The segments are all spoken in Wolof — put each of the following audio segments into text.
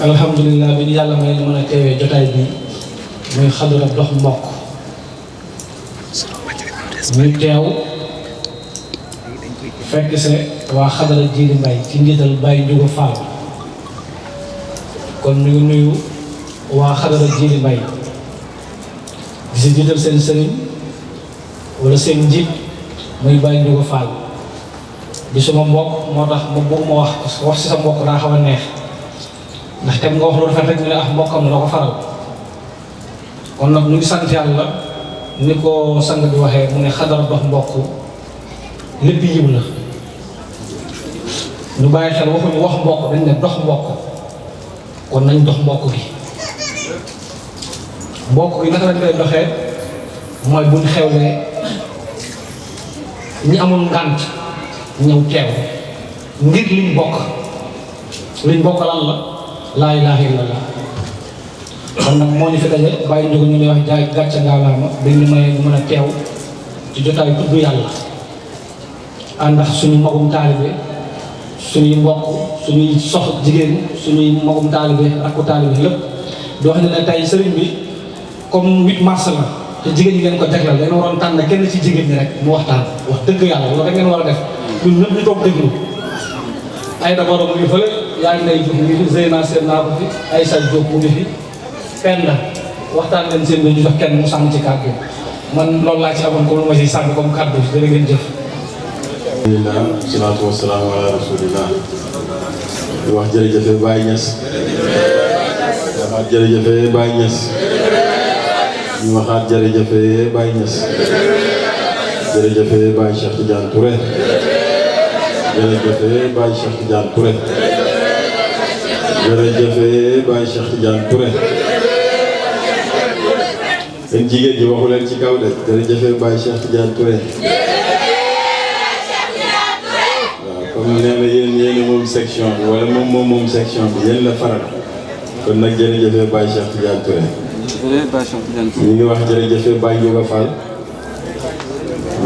alhamdulilah bi ñu yàlla may mën a teewee jotaay bi muy xadara dox mbokk ñu teew fekk se waa xadara Djily Mbaye ci njiital Baye Ndiouga Fall kon ñu ngi nuyu waa xadara Djily Mbaye di si jiital seen sëriñ wala seen njiit muy Baye Ndiouga Fall di suma mbokk moo tax ma bëgg ma wax si sa mbokk daa xaw a neex ndax tem nga wax lu rafet rek ñu ne mbokkam la ko faral kon nag ñu ngi sant yàlla ni ko sang bi waxee mu ne xadara dox mbokk lépp yiw la ñu bàyyi xel waxuñu wax mbokk dañ ne dox mbokk kon nañ dox mbokk gi naka lañ koy doxee mooy buñ xewlee ñi amul ngànt ñëw teew ngir liñ bokk lan la laa ilaaha illallah kon nag moo ñu fi daje bàyyi njugo ñu lay wax jaay gàcce ngaalaama dañ ñu mayee ñu mën a teew ci jotaay tudd yàlla àndax suñu magum taalibe suñuy mbokk suñuy sox jigéen suñuy magum taalibe rakku taalibe lépp di wax ne ne tey sëriñ bi comme 8 mars la te jigéen ñi ngeen ko jaglal dañu waroon tànn kenn ci jigéen ñi rek mu waxtaan wax dëgg yàlla loolu rek ngeen war a def ñun ñëpp ñu toog déglu ay dabaro mu ngi fële yaa ngi lay jóg mu ngi fi Zeyna seen naa ko fi ay sa jóg mu ngi fi penn waxtaan leen seen bi ñu jox kenn mu sànni ci kàddu man loolu laa ci amoon comme lu ma ciy sànni comme kàddu jërë ngeen jëf. alhamdulilah salaatu wasalaamu ala rasulillah di wax jërëjëfe Baye Niass waxaat jërëjëfe Baye Niass ñu waxaat jërëjëfe Baye Niass jërëjëfe Baye Cheikh Tidiane Touré jërëjëfe Baye Cheikh Tidiane Touré jërëjëfe Baye Cheikh Tidiane Touré seen jigéen ji waxu leen ci kaw de jërëjëfe Baye Cheikh Tidiane Touré waaw comme nee na yéen moom section bi wala moom section bi yéen la faral kon nag jërëjëfe Baye Cheikh Tidiane Touré ñu ngi wax jërëjëfe Baye Ndiouga Fall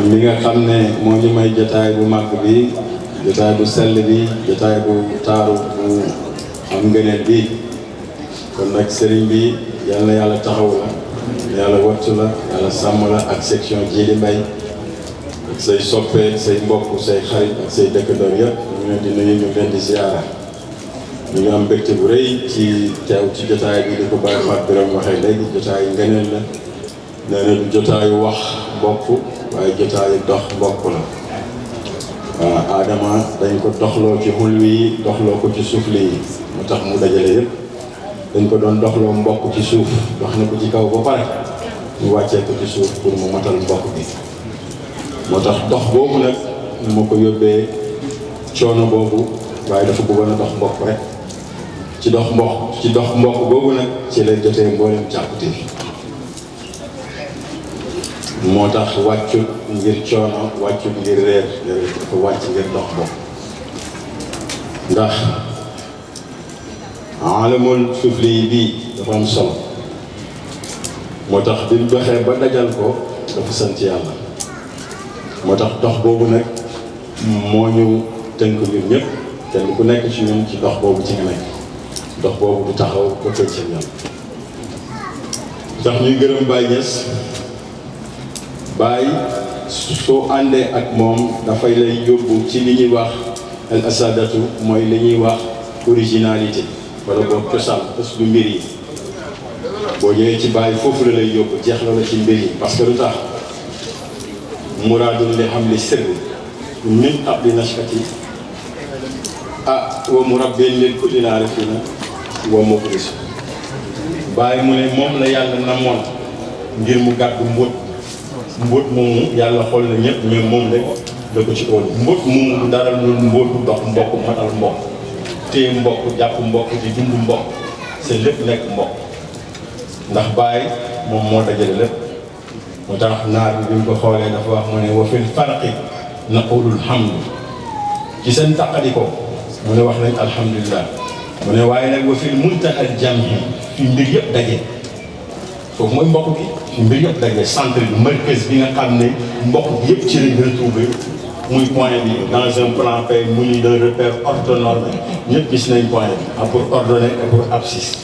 mi nga xam ne moo ñu may jotaay bu màgg bi jotaay bu sell bi jotaay bu taaru bu am ngëneel bi kon nag sëriñ bi yal na yàlla taxaw la yàlla wattu la yàlla sàmm la ak section Djily Mbaye ak say soppe say mbokk say xarit ak say dëkkandoor yëpp ñu leen di nuyu ñu leen di ziara ñu ngi am mbégte bu rëy ci teew ci jotaay bi di ko bàyyi Fatou Birame waxee léegi jotaay ngëneel la nee na du jotaayu wax mbokk waaye jotaayu dox mbokk la waaw Adama dañ ko doxloo ci xul wi doxloo ko ci suuf lii moo tax mu dajale yëpp dañ ko doon doxloo mbokk ci suuf dox na ko ci kaw ba pare ñu wàccee ko ci suuf pour mu matal mbokk bi moo tax dox boobu nag moo ko yóbbee coono boobu waaye dafa bëggoon a dox mbokk rek ci dox mbokk boobu nag ci lay jotee mboolem càkkute moo tax wàccut ngir coono wàccut ngir réer dafa wàcc ngir dox mbokk ndax alamul sufli bii dafa am solo moo tax bi mu doxee ba dajal ko dafa sant yàlla moo tax dox boobu nag moo ñu tënk ñun ñëpp kenn ku nekk ci ñun ci dox boobu ci nga nekk dox boobu du taxaw ba tëj seen yàlla tax ñuy gërëm Baye Niass Baye soo àndee ak moom dafay lay yóbbu ci li ñuy wax al asadatu mooy li ñuy wax originalité wala boog cosaan ës bu mbir yi boo ñëwee ci Baye foofu la lay yóbbu jeex la ci mbir yi parce que lu tax muraadun li xam li sirr min qabli nashati wa murabbin lil kulli aarifina wa muxlis Baye mu ne moom la yàlla namoon ngir mu gàddu mbóot moomu yàlla xool na ñëpp mais moom rek da ko ci óolu mbóot moomu du dara lu mbóotu dox mbokk matal mbokk téye mbokk jàpp mbokk di dund mbokk c'est lépp nekk mbokk ndax Baye moom moo dajale lépp moo tax naar bi ñu ko xoolee dafa wax mu ne wa fil farqi naqulul hamdu ci seen taqali ko mu ne wax nañ alhamdulilah mu ne waaye nag wa fil muntaha al jam'i fi mbir yëpp daje foofu mooy mbokk gi fi mbir yëpp daje centre bi markaz bi nga xam ne mbokk bi yëpp ci lañ retrouvé muy point bi dans un plan P muni d'un repère orthonormé ñëpp gis nañ point bi pour ordonner et pour abscisse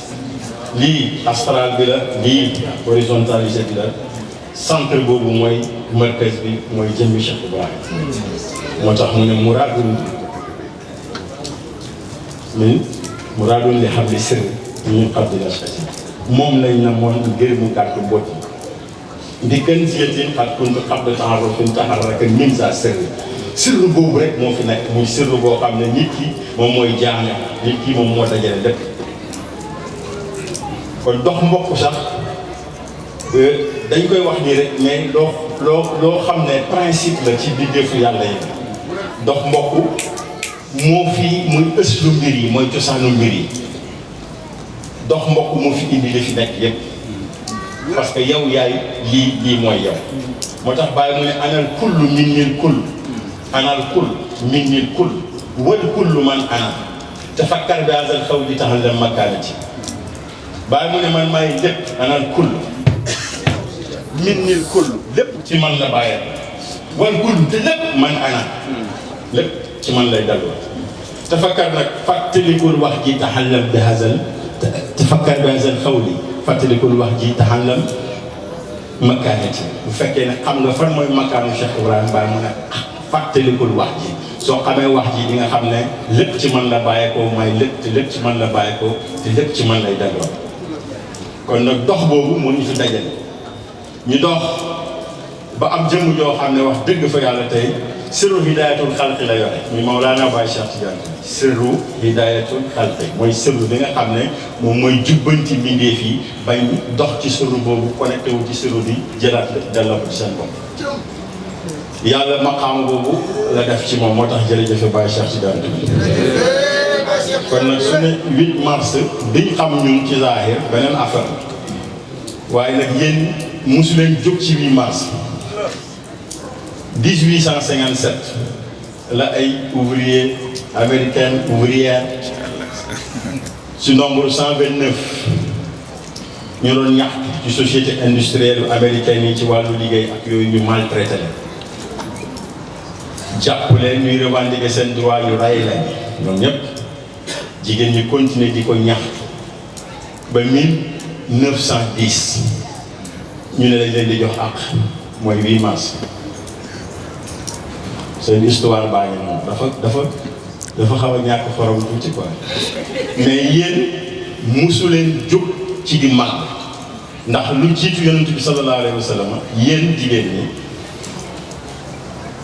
lii astral bi la lii horizontalité bi la centre boobu mooy markaz bi mooy jëmmi Cheikh Ibrahim moo tax mu ne muraadun li xam li sirr ñu xam di la moom lañ na moon ngir mu gàttu mbott di gën siyatin xat kuntu xam de temps fin taxarraka min sa sirr boobu rek moo fi nekk muy sirr boo xam ne nit ki moom mooy jaame nit ki moom moo dajale lépp kon dox mbokk sax dañ koy wax nii rek mais loo xam ne principe la ci bindeefu yàlla yi dox mbokk moo fi muy ëslu mbir yi mooy cosaanu mbir yi dox mbokk moo fi indi li fi nekk yépp parce que yow yaay lii mooy yow moo tax bàyyi mu ne anal kullu min nil kull anal kull min nil kull wal kullu man ana tafakkar bi azal xaw di taxal la makaanati bàyyi mu ne man maay lépp anal kull min nil kull lépp ci man la bàyyee wal kull te lépp man ana lépp ci man lay daloo tafakkar nag fàttalikul wax ji taxallam bi hazal tafakkar bi hazal xawli fàttalikul wax ji taxallam makaanati bu fekkee ne xam nga fan mooy makaanu Cheikh Ibrahim Baye mu ne fàttalikul wax ji soo xamee wax ji di nga xam ne lépp ci man la bàyyeekoo mooy lépp te lépp ci man la bàyyeekoo te lépp ci man lay daloo kon nag dox boobu moo ñu fi dajale ñu dox ba am jëmm joo xam ne wax dëgg fa yàlla tey sirru hidayatul xalqi la yore muy Mawlana Baye Cheikh Tidiane sirru hidayatul xalqi mooy sirru bi nga xam ne moom mooy jubbanti mbindeef yi bañ dox ci sirru boobu connecté wu ci sirru bi jëlaat delloo ko ci seen bopp yàlla maqaam boobu la def ci moom moo tax jërëjëf Baye Cheikh Tidiane kon nag su ne 8 mars biñ xam ñun ci zahir beneen affaire waaye nag yéen mosu leen jóg ci 8 mars 1857 la ay ouvrier américaine ouvrière ci nombre 129 ñu doon ñaxtu ci société industrielle américaine yi ci wàllu liggéey ak yooyu ñu maltraité leen jàpp leen ñuy revendiquer seen droit yu ray leen ñoom ñëpp jigéen ñi continuer di ko ñaxtu ba 1910 ñu ne lañ leen di jox àq mooy 8 mars seen histoire baa ngi noonu dafa xaw a ñàkk xorom tuuti quoi mais yéen musu leen jóg ci di mag ndax lu jiitu yonent bi sallallahu alayhi wa sallam yéen jigéen ñi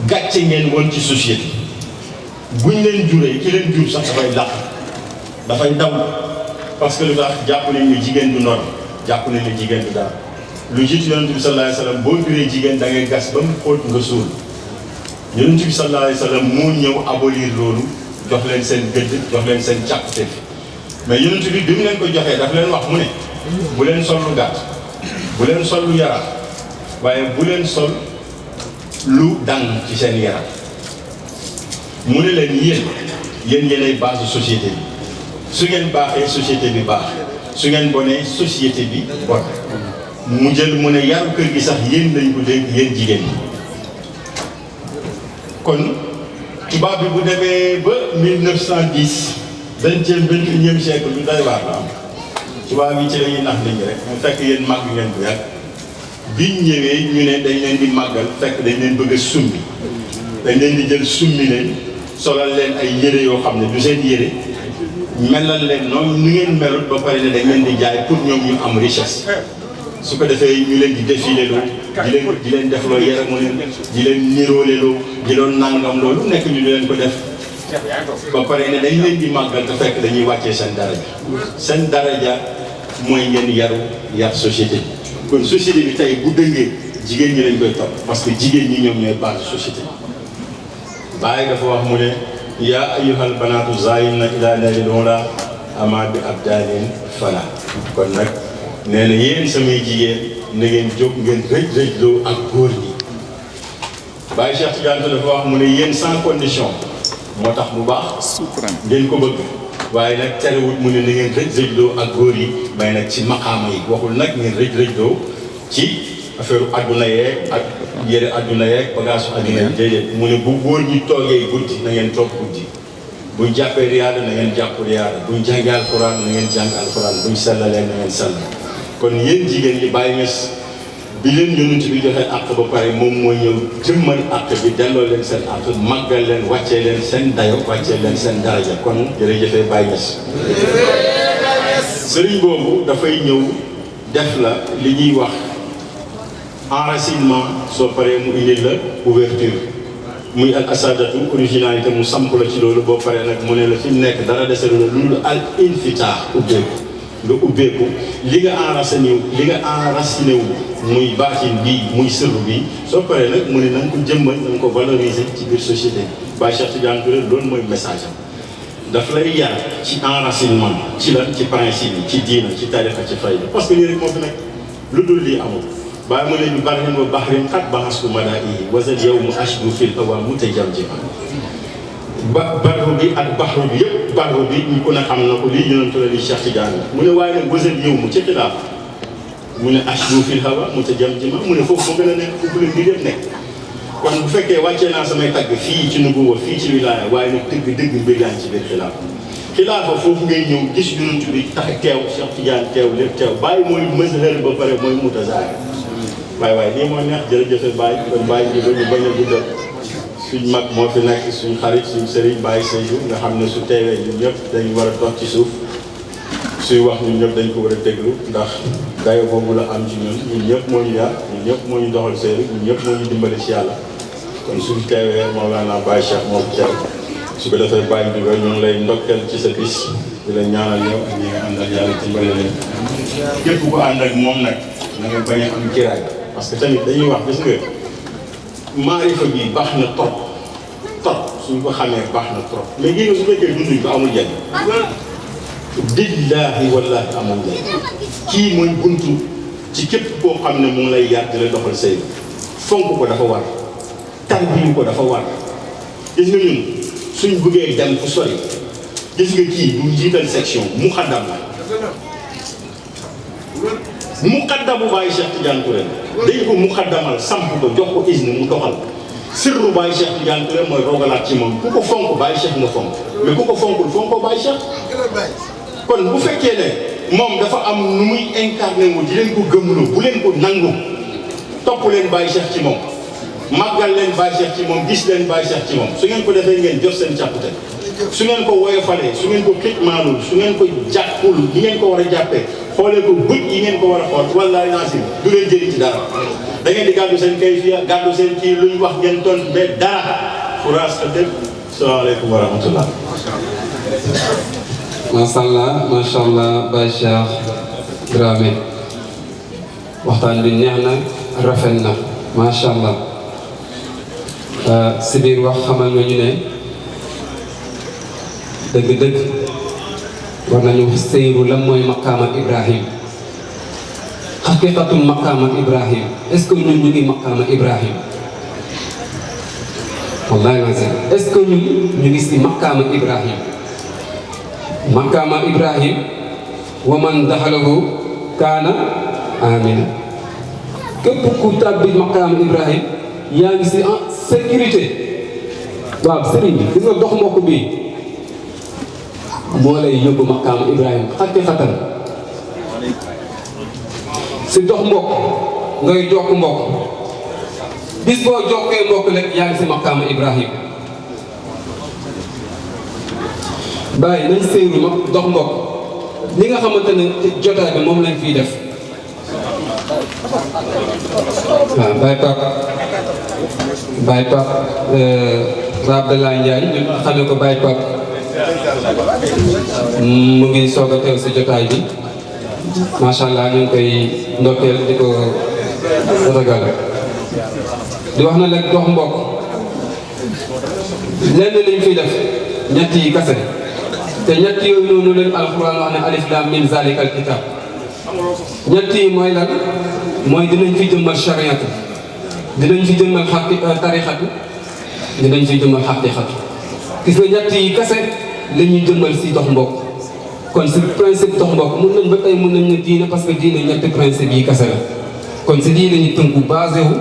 gàcce ngeen woon ci société buñ leen juree ki leen jur sax dafay làq dafay daw parce que lu tax jàpp nañ ne jigéen du noonu jàpp nañ ne jigéen du dara lu jiitu yonent bi sallallahu alayhi wa sallam boo juree jigéen da ngay gas ba mu xóot nga suul yonent bi sallallahu alayhi wa sallam moo ñëw abolir loolu jox leen seen gëdd jox leen seen càkkute mais yonent bi bi mu leen ko joxee daf leen wax mu ne bu leen sol lu gàtt bu leen sol lu yaram waaye bu leen sol lu dang ci seen yaram mu ne leen yéen yéenay base société bi su ngeen baaxee société bi baax su ngeen bonee société bi bon mu jël mu ne yaru kër gi sax yéen lañ ko dégg yéen jigéen ñi kon tubaab bi bu demee ba 1910 21e siècle lu day waar la am tubaab yi ci la ñuy nax nit ñi rek mu fekk yéen màgg ngeen bu yàgg biñ ñëwee ñu ne dañ leen di màggal fekk dañ leen bëgg a summi dañ leen di jël summi leen solal leen ay yére yoo xam ne du seen yére melal leen noonu ni ngeen melut ba pare ne dañ leen di jaay pour ñoom ñu am richesse su ko defee ñu leen di défilé loo di leen def loo yaramu leen di leen niroole loo di leen nangam loolu nekk ñu di leen ko def ba pare ne dañ leen di màggal te fekk dañuy wàccee seen daraja mooy ngeen yar société bi kon société bi tey bu dëngee jigéen ñi lañ koy topp parce que jigéen ñi ñoom ñooy base société bi Baay dafa wax mu ne yaa ayyuhal banaatu zaayinna ilaa naaril ula ama bi abdaanin fala kon nag nee na yéen samay jigéen na ngeen jóg ngeen rëj-rëjloo ak góor ñi Baye Cheikh Tidiane dafa wax mu ne yéen sans condition moo tax bu baax ngeen ko bëgg waaye nag terewut mu ne na ngeen rëj-rëjloo ak góor yi may nag ci maqaama yi waxul nag ngeen rëj-rëjloo ci affaire àdduna yeeg ak yére àdduna yeeg bagage àdduna yi déedéet mu ne bu góor ñi toogee guddi na ngeen toog guddi buñ jàppee riyaada na ngeen jàpp riyaada buñ jàngee alxuraan na ngeen jàng alxuraan buñ sellalee na ngeen sell kon yéen jigéen ñi bàyyi mes bi leen yonent bi joxe àq ba pare moom mooy ñëw jëmmal àq bi delloo leen seen àq màggal leen wàccee leen seen dayo wàccee leen seen daraja kon jërëjëfee Baye Niass sëriñ boobu dafay ñëw def la li ñuy wax enracinement soo paree mu indil la ouverture muy al asadatu originalité mu samp la ci loolu boo paree nag mu ne la fi mu nekk dara deselu la lu al infitaax ubbeeku nga ubbeeku li nga enraciné wu muy baatin bii muy sërru bii soo paree nag mu ne na nga ko jëmmal na nga ko valoriser ci biir société Baye Cheikh Tidiane Touré loolu mooy message am daf lay yar ci enracinement ci la ci principe yi ci diina ci tarixa ci fayda parce que lii rek moo fi nekk lu dul lii amul bàyyi mu ne bi barrin wa bahrin xat baxasku madaihi wasal yow mu ashdu fil awa mutajamjima barru bi ak baxru bi yëpp barru bi ñu ko ne xam na ko lii yonentu la li Cheikh Tidiane mu ne waaye nag wasal yow mu ci xilaaf mu ne ashdu fil hawa mutajamjima mu ne foofu moo gën a nekk foofu la mbir yëpp nekk kon bu fekkee wàccee naa samay tagg fii ci nubuwa fii ci wilaaya waaye nag dëgg mbir yaa ngi ci biir xilaafa foofu ngay ñëw gis yonent bi tax teew Cheikh Tidiane teew lépp teew bàyyi mooy mazhar ba pare mooy mutazaahir waaye lii moo neex jërëjëfe Baye kon Baye ñu bañ a guddal suñ mag moo fi nekk suñ xarit suñ sëriñ Baye Seydou nga xam ne su teewee ñun ñëpp dañu war a toog ci suuf suy wax ñun ñëpp dañ ko war a déglu ndax dayo boobu la am ci ñun ñëpp moo ñu yar ñun ñëpp moo ñu doxal seeri ñun ñëpp moo ñu dimbali ci yàlla kon suñ teewee Mawlana Baye Cheikh moo fi teew su ko defee Baye Ndiouga ñu ngi lay ndokkeel ci sa bis di la ñaanal yow ak ñi nga àndal yàlla dimbali leen képp ku ànd ak moom nag na nga bañ a am kiraay parce que tamit dañuy wax gis nga maarifa bi baax na trop suñ ko xamee baax na trop mais gis nga su fekkee dunduñ ko amul njëriñ billaahi wallaahi amul njëriñ kii mooy buntu ci képp koo xam ne mu ngi lay yar di la doxal sëy fonk ko dafa war tarbiyu ko dafa war gis nga ñun suñ bëggee dem fu sori gis nga kii du njiital section muqaddam la muqaddamu Baye Cheikh Tidiane Touré dañ ko muqaddamal samp ko jox ko isne mu doxal sirru Baye Cheikh Tidiane Touré mooy rogalaat ci moom ku ko fonk Baye Cheikh nga fonk mais ku ko fonkul fonkoo Baye Cheikh kon bu fekkee ne moom dafa am nu muy incarné wu di leen ko gëmlu bu leen ko nangu topp leen Baye Cheikh ci moom màggal leen Baye Cheikh ci moom gis leen Baye Cheikh ci moom su ngeen ko defee ngeen jot seen càppute su ngeen ko woyofalee su ngeen ko xitmaalul su ngeen ko jàppul yi ngeen ko war a jàppee xoolee ko bët yi ngeen ko war a xool wallaahi naasir du leen jëriñ ci dara da ngeen di gàddu seen kayfiya gàddu seen kii luñ wax ngeen ton mais dara furaas a dëgg salaamaaleykum wa rahmatullah macha allah Baye Cheikh Dramé waxtaan bi neex na rafet na macha allah si biir wax xamal nga ñu ne dëgg-dëgg war nañu seyru lan mooy maqaama Ibrahim xaqiqatul maqaama Ibrahim est-ce que ñun ñu ngi maqaama Ibrahim wallahi lazim est-ce que ñun ñu ngi si maqaama Ibrahim maqaama Ibrahim wa man daxalahu kaana amina képp ku tàbbi maqaama Ibrahim yaa ngi si en sécurité waaw sëriñ bi gis nga dox mbokk bi moo lay yóbbu maqaama Ibrahim xaqiqatan si dox mbokk ngay jokk mbokk bis boo jokkee mbokk rek yaa ngi si maqaama Ibrahim bàyyi nañ séeru ma dox mbokk li nga xamante ne jotaay bi moom lañ fiy def waaw Baye Pape Abdallah Ndiaye ñu xamee ko Baye Pape mu ngi soog a teew si jotaay bi macha allah ñu ngi koy ndokkeel di ko ragal di wax na rek dox mbokk lenn lañ fiy def ñett yi kase te ñett yooyu noonu leen alxuraan wax ne alif lam mim zalikal kitab ñett yi mooy lan mooy dinañ fi jëmmal chariatu dinañ fi jëmmal tarixatu dinañ fi jëmmal xaqiqatu gis nga ñett yi kase la ñuy jëmmal si dox mbokk kon si principe dox mbokk mun nañ ba tey mun nañ ne diine parce que diine ñetti principe yi kase la kon si lii la ñu tënku basé wu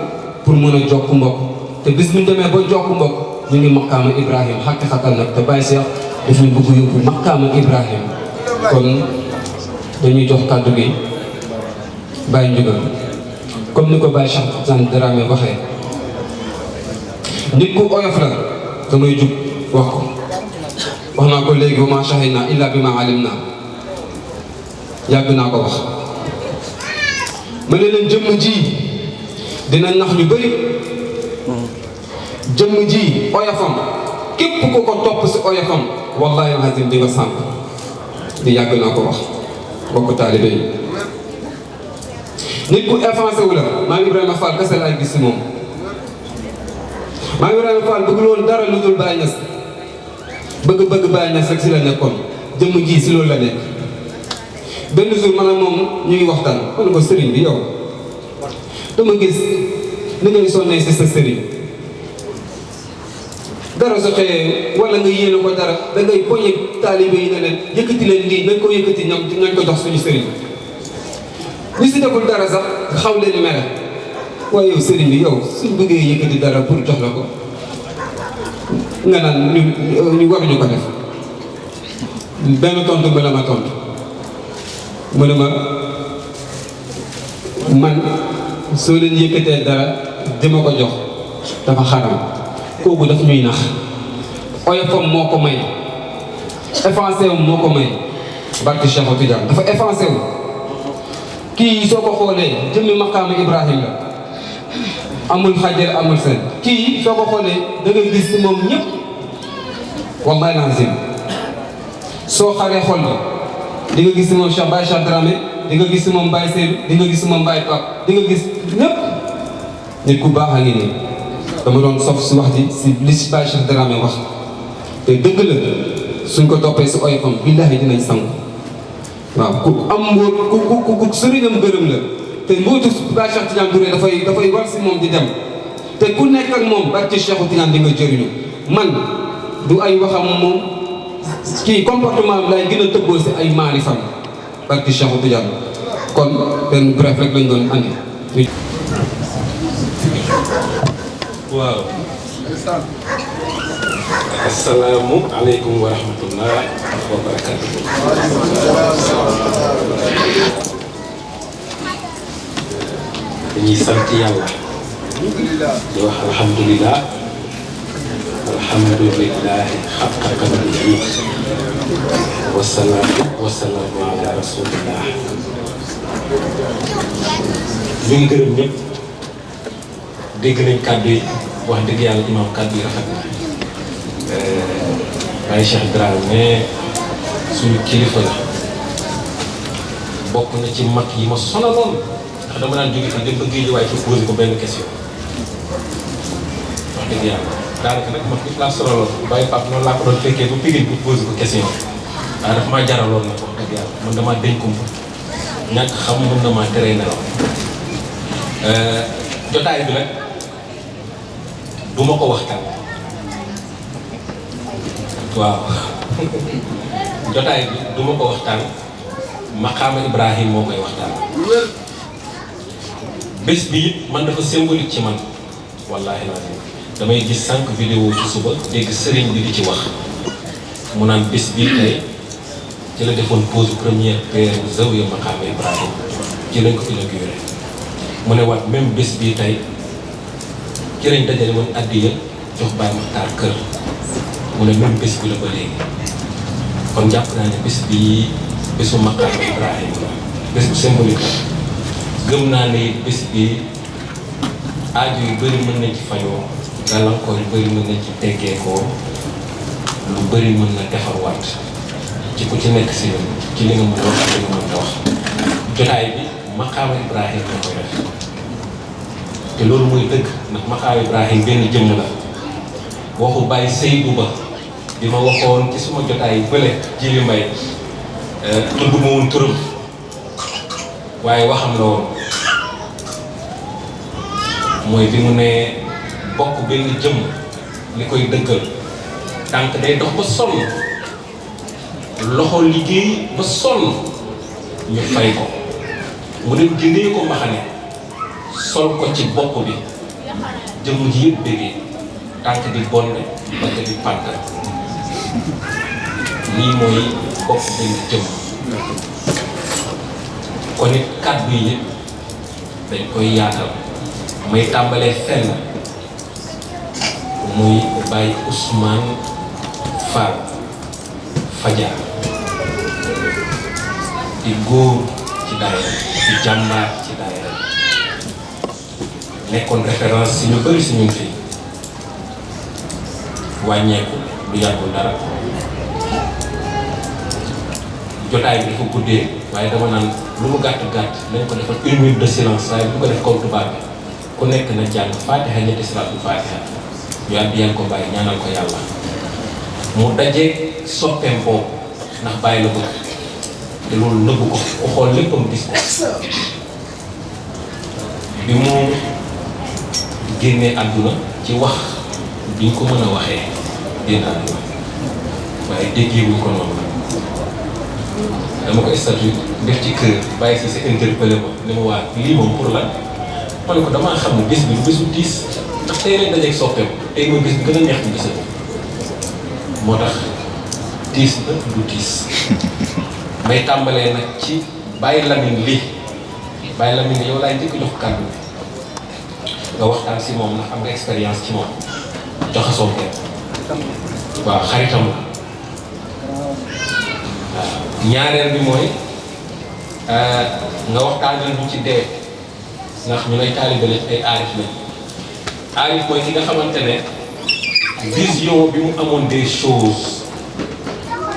pour mën a jokk mbokk te bis bu ñu demee ba jokk mbokk ñu ngi maqaama Ibrahim xaqi-xaqal nag te Baye Cheikh daf ñu bëgg yóbbu maqaama Ibrahim kon dañuy jox kàddu gi Baye Ndiouga comme ni ko Baye Cheikh Tidiane Dramé waxee nit ku oyof la damay jug wax ko wax naa ko léegi wa maa shahidnaa illaa bimaa alimnaa yàgg naa ko wax ma ne leen jëmm ji dina nax ñu bëri jëmm ji oyofam képp ku ko topp si oyofam wallahi alazim di nga sànq di yàgg naa ko wax bokk taalibe yi nit ku avancé wu la maa ngi Ibrahima Fall kese laay gis si moom maa ngi Ibrahima Fall bëggul woon dara lu dul Baye Niass bëgg Baye Niass rek si la nekkoon jëmm ji si loolu la nekk benn jour man ak moom ñu ngi waxtaan ma ne ko sëriñ bi yow dama gis ni ngay sonnee si sa sëriñ dara su xëyee wala nga yéene ko dara da ngay poñe taalibe yi ne leen yëkkati leen lii nañ ko yëkkati nañ ko jox suñu sëriñ ñu si deful dara sax xaw leen mere waaye yow sëriñ bi yow suñ bëggee yëkkati dara pour jox la ko nga naan ñu waruñu ko def benn tontu ba la ma tontu mu ne ma man soo leen yëkkatee dara dama ko jox dafa xaram kooku daf ñuy nax oyofam moo ko may effacé wu moo ko may barke Cheikh Tidiane dafa effacé wu kii soo ko xoolee jëmmi maqaama Ibrahim la amul xajar amul seen kii soo ko xoolee da ngay gis moom ñëpp wallahi lazim soo xaree xol bi di nga gis moom Cheikh Baye Cheikh Dramé di nga gis moom Baye Seydou di nga gis moom Baye Pape di nga gis ñëpp nit ku baax a ngi nii dama doon sof si wax ji si li si Baye Cheikh Dramé wax te dëgg la suñ ko toppee si oyofam billahi dinañ sang waaw ku am mbóot ku sëriñam gërëm la te mbóotu Baye Cheikh Tidiane Touré dafay war si moom di dem te ku nekk ak moom barke Cheikh Tidiane di nga jëriñu man du ay waxam moom kii comportement bi lay gën a tëbboo si ay maarifam barke Cheikh Tidiane kon benn bref rek lañ doon andi. waaw asalaamu aleykum wa rahmatullah wa barakatuh. dañuy sant yàlla di wax alhamdulillah alhamdulillahi xaqa qadrihi wasalaatu wasalaamu ala rasulillah. ñu ngi gërëm ñëpp dégg nañ kàddu yi wax dëgg yàlla imam kàddu yi rafet na Baye Cheikh Dramé suñu kilifa la bokk na ci mag yi ma sonaloon ndax dama daan jóge fii dem ba géej waaye pour poser ko benn question wax dëgg yàlla daanaka nag mag bi laa sonaloon Baye Pape noonu laa ko doon fekkee ba Pikine pour poser ko question waaye dafa maa jaraloon nag wax dëgg yàlla man damaa dénk kumpa ñàkk xam mën na maa teree nelaw jotaay bi nag du ma ko waxtaan waaw jotaay bi du ma ko waxtaan maqaama Ibrahim moo koy waxtaan bés bi it man dafa symbolique ci man wallahi lazim damay gis 5 vidéo ci suba dégg sëriñ bi di ci wax mu naan bés bii tey ci la defoon pose première pierre bu zawiya maqaama Ibrahim ci lañ ko inauguré mu ne waat même bés bii tey ci lañ dajale woon addiya jox Baye Makhtar kër mu ne même bés bi la ba léegi kon jàpp naa ne bés bii bésu maqaama Ibrahim la bés bu symbolique la gëm naa ne bés bi aaju yu bëri mën nañ ci fajoo gàllankoor yu bëri mën nañ ci teggeekoo lu bëri mën na defarwaat ci ku ci nekk si ñun ci li nga mën a wax ak li nga mën a wax jotaay bi maqaama Ibrahim la koy def te loolu mooy dëgg ndax maqaama Ibrahim benn jëmm la waxu Baye Seydou Ba bi ma waxoon ci suma jotaay bële Jili Mbay tudd ma woon turam waaye waxam la woon mooy bi mu ne bokk benn jëmm li koy dëggal tànk day dox ba sonn loxo liggéey ba sonn ñu fay ko mu dem jëndee ko mbaxane sol ko ci bopp bi jëmm ji yëpp bëggee tànk di bonne bakk di pànk lii mooy bopp benn jëmm kon it kàddu yi yëpp dañ koy yaatal may tàmbalee fenn muy Baye Ousmane Fall Fajar di góor ci daayira di jàmbaar ci daayira nekkoon référence si ñu bëri si ñun fii wàññeeku du yàggul dara jotaay bi dafa guddee waaye dama naan lu mu gàtt gàtt nañ ko defal 1 minute de silence waaye bu ko def comme tubaab bi ku nekk na jàng Fatiha ñetti salaatul Fatiha ñu àddiyal ko Baye ñaanal ko yàlla mu dajeeg soppeem boobu ndax Baye la bëgg te loolu nëbbu ko ku xool léppam gis ko bi mu génnee àdduna ci wax biñ ko mën a waxee génn àdduna waaye déggee wuñ ko noonu dama ko statut def ci kër Baye si sa interpellé ma ne ma waa lii moom pour lan ma ne ko damaa xam ne bés bi bésu tiis ndax tey lañ dajeeg soppeem tey mooy bés bi gën a neex ci bésam moo tax tiis la du tiis may tàmbalee nag ci Baye Lamine lii Baye Lamine yow laay njëkk jox kàddu bi nga waxtaan si moom ndax am nga expérience ci moom joxasoo kenn waaw xaritam la waaw ñaareel bi mooy nga waxtaanal ñu ci dee ndax ñu lay taalibe lañ ay aarif lañ aarif mooy ki nga xamante ne vision bi mu amoon des choses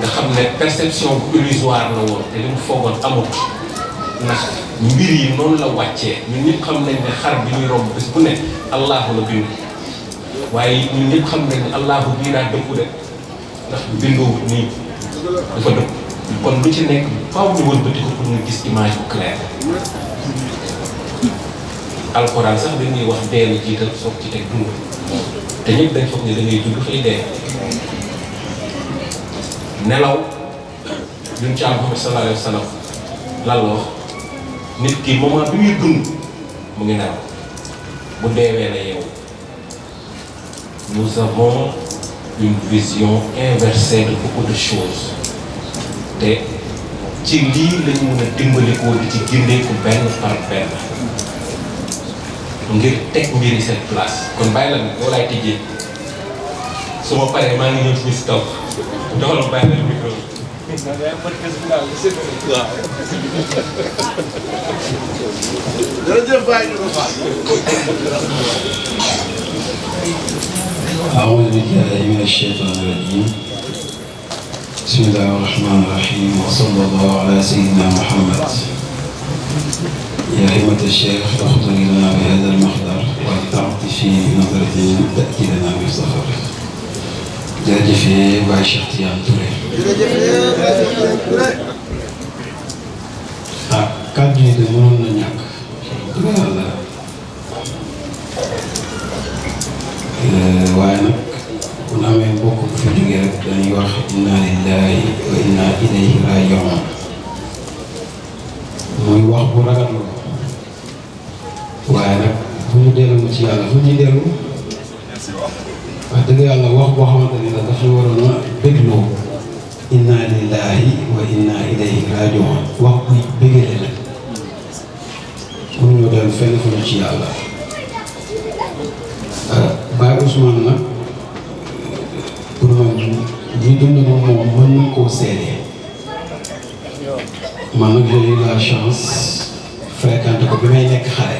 nga xam ne perception bu illusoire la woon te li mu foogoon amut ndax mbir yi noonu la wàccee ñun ñëpp xam nañ ne xar bi ñuy romb bés bu ne allahu la bind waaye ñun ñëpp xam nañ ne allahu bii daa dëpp de ndax bindoo nii dafa dëpp kon lu ci nekk faaw ñu wëlbati ko pour ñu gis image bu claire alxuraan sax dañuy wax dee la jiital soog ci teg dund te ñëpp dañ foog ne da ngay dund fay dee nelaw ñun ci Muhammad sallallahu alayhi wa sallam lan la wax nit ki moment bi muy dund mu ngi nelaw bu deewee la yeewu nous avons une vision inversée de beaucoup de choses te ci lii lañu mën a dimbalikoo di ci gindeeku benn par benn ngir teg mbiri cette place kon bàyyi la boo laay tijjee su ma paree maa ngi ñëw ci si kaw joxal ma bàyyi la micro أعوذ بالله من الشيطان الرجيم بسم الله الرحمن الرحيم وصلى الله على سيدنا محمد يا همة الشيخ احضري لنا بهذا المحضر ولتعطفي بنظرة تأتي لنا بالظفر jërëjëf Baye Cheikh Tidiane Touré. ah kàddu yi de mënoon na ñàkk dëgg yàlla waaye nag bu ñu amee mbokk bu fi jógee rek dañuy wax inna lillahi wa inna ilayhi raaji'uun muy wax bu ragal la waaye nag bu ñu dellu ci yàlla fu ñuy dellu wax dëgg yàlla wax boo xamante ni la dafa waroon a bégloo inna lillahi wa inna ilayhi raaji'uun wax buy bégale la pour ñu dellu fenn fu ñu ci yàlla Baye Ousmane nag pour man ñi dund na moom mën nañ koo seede man nag j'ai eu la chance fréquenté ko bi may nekk xale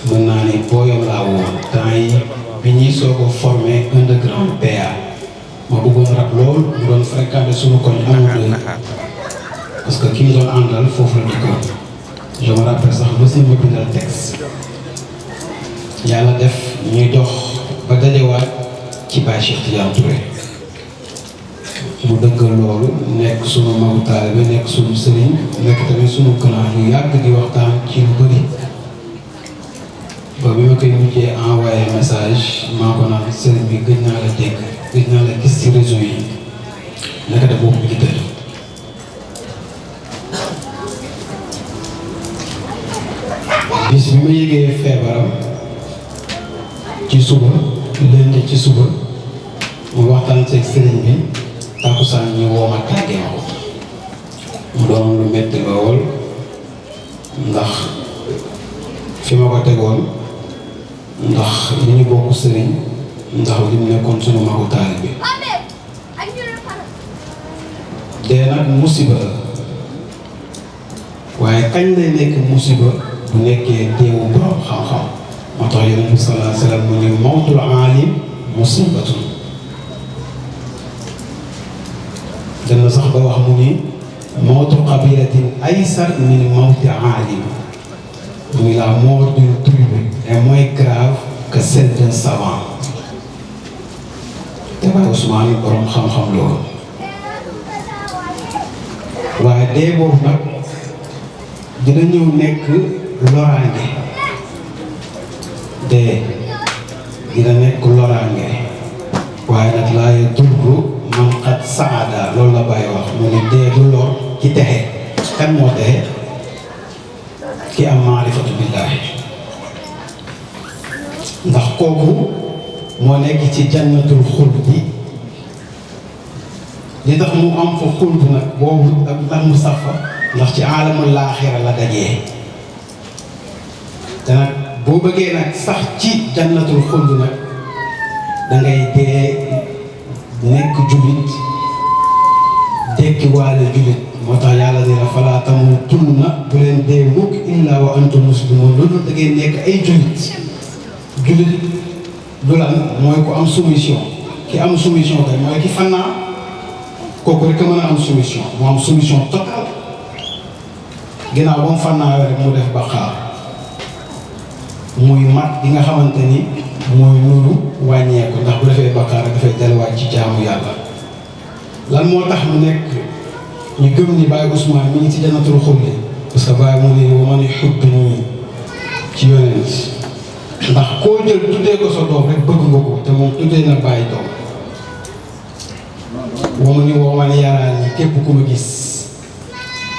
mën naa ni booyam laa woon temps yi bi ñuy soog a formé underground PA ma bëggoon rap lool mu doon fréquenté suñu koñ amul parce que ki ñu doon àndal foofu la dëkkoon je me rappelle sax ba si ma bindal texte yàlla def ñuy dox ba dajewaat ci Baye Cheikh Tidiane Touré mu dëggal loolu nekk sunu magu taalibe nekk sunu sëriñ nekk tamit sunu grand yu yàgg di waxtaan ci lu bëri ba bi ma koy mujjee envoyé message maa ko naan sëriñ bi gëj naa la dégg gëj naa la gis ci réseau yi naka def boobu ci tëdd bis bi ma yëgee feebaram ci suba lundi ci suba mu waxtaan seeg sëriñ bi takkusaan ñu woo ma tàggee ma ko mu doon lu metti lool ndax fi ma ko tegoon ndax li ñu bokk sëriñ ndax li mu nekkoon sunu magu taalibe bi dee nag musiba la waaye kañ lay nekk musiba bu nekkee teewu borom xam-xam moo tax yonent bi sallallahu alayhi wa sallam mu ne mawtul aalim musibatun dana sax ba wax mu ni mawtu qabilatin aysar min mawti aalim mu ni la mort d'une tribu est moins grave que celle d'un savant te Baye Ousmane borom xam-xam loolu waaye dee boobu nag dina ñëw nekk loraange dee dina nekk loraange waaye nag laa yadurru man qad saada loolu la Baye wax mu ne dee du lor ci texe kan moo texe ki am maarifatu billaahi ndax kooku moo nekk ci jannatul xuldi li tax mu am fa xuld nag boobu ak ndax mu sax fa ndax ci aalamul laaxira la dajee te nag boo bëggee nag sax ci jannatul xuld nag dangay dee nekk jullit dekki waale jullit moo tax yàlla ni la falaa tamuutunna bu leen dee mukk illaa wa antum muslimuun loolu da ngeen nekk ay jullit jullit du lan mooy ku am soumission ki am soumission kay mooy ki fannaa kooku rek a mën a am soumission mu am soumission totale ginnaaw ba mu fànnaawee rek mu def baqaar muy mat bi nga xamante ni mooy nuru wàññeeku ndax bu defee baqaar rek dafay delluwaat ci jaamu yàlla lan moo tax mu nekk ñu gëm ni Baye Ousmane mi ngi ci jannatul xuldi parce que Baye mu ne wa man yuhibbunii ci yonent ndax koo jël tuddee ko sa doom rek bëgg nga ko te moom tuddee na Baye doom wama ni wooman yaraan yi képp ku ma gis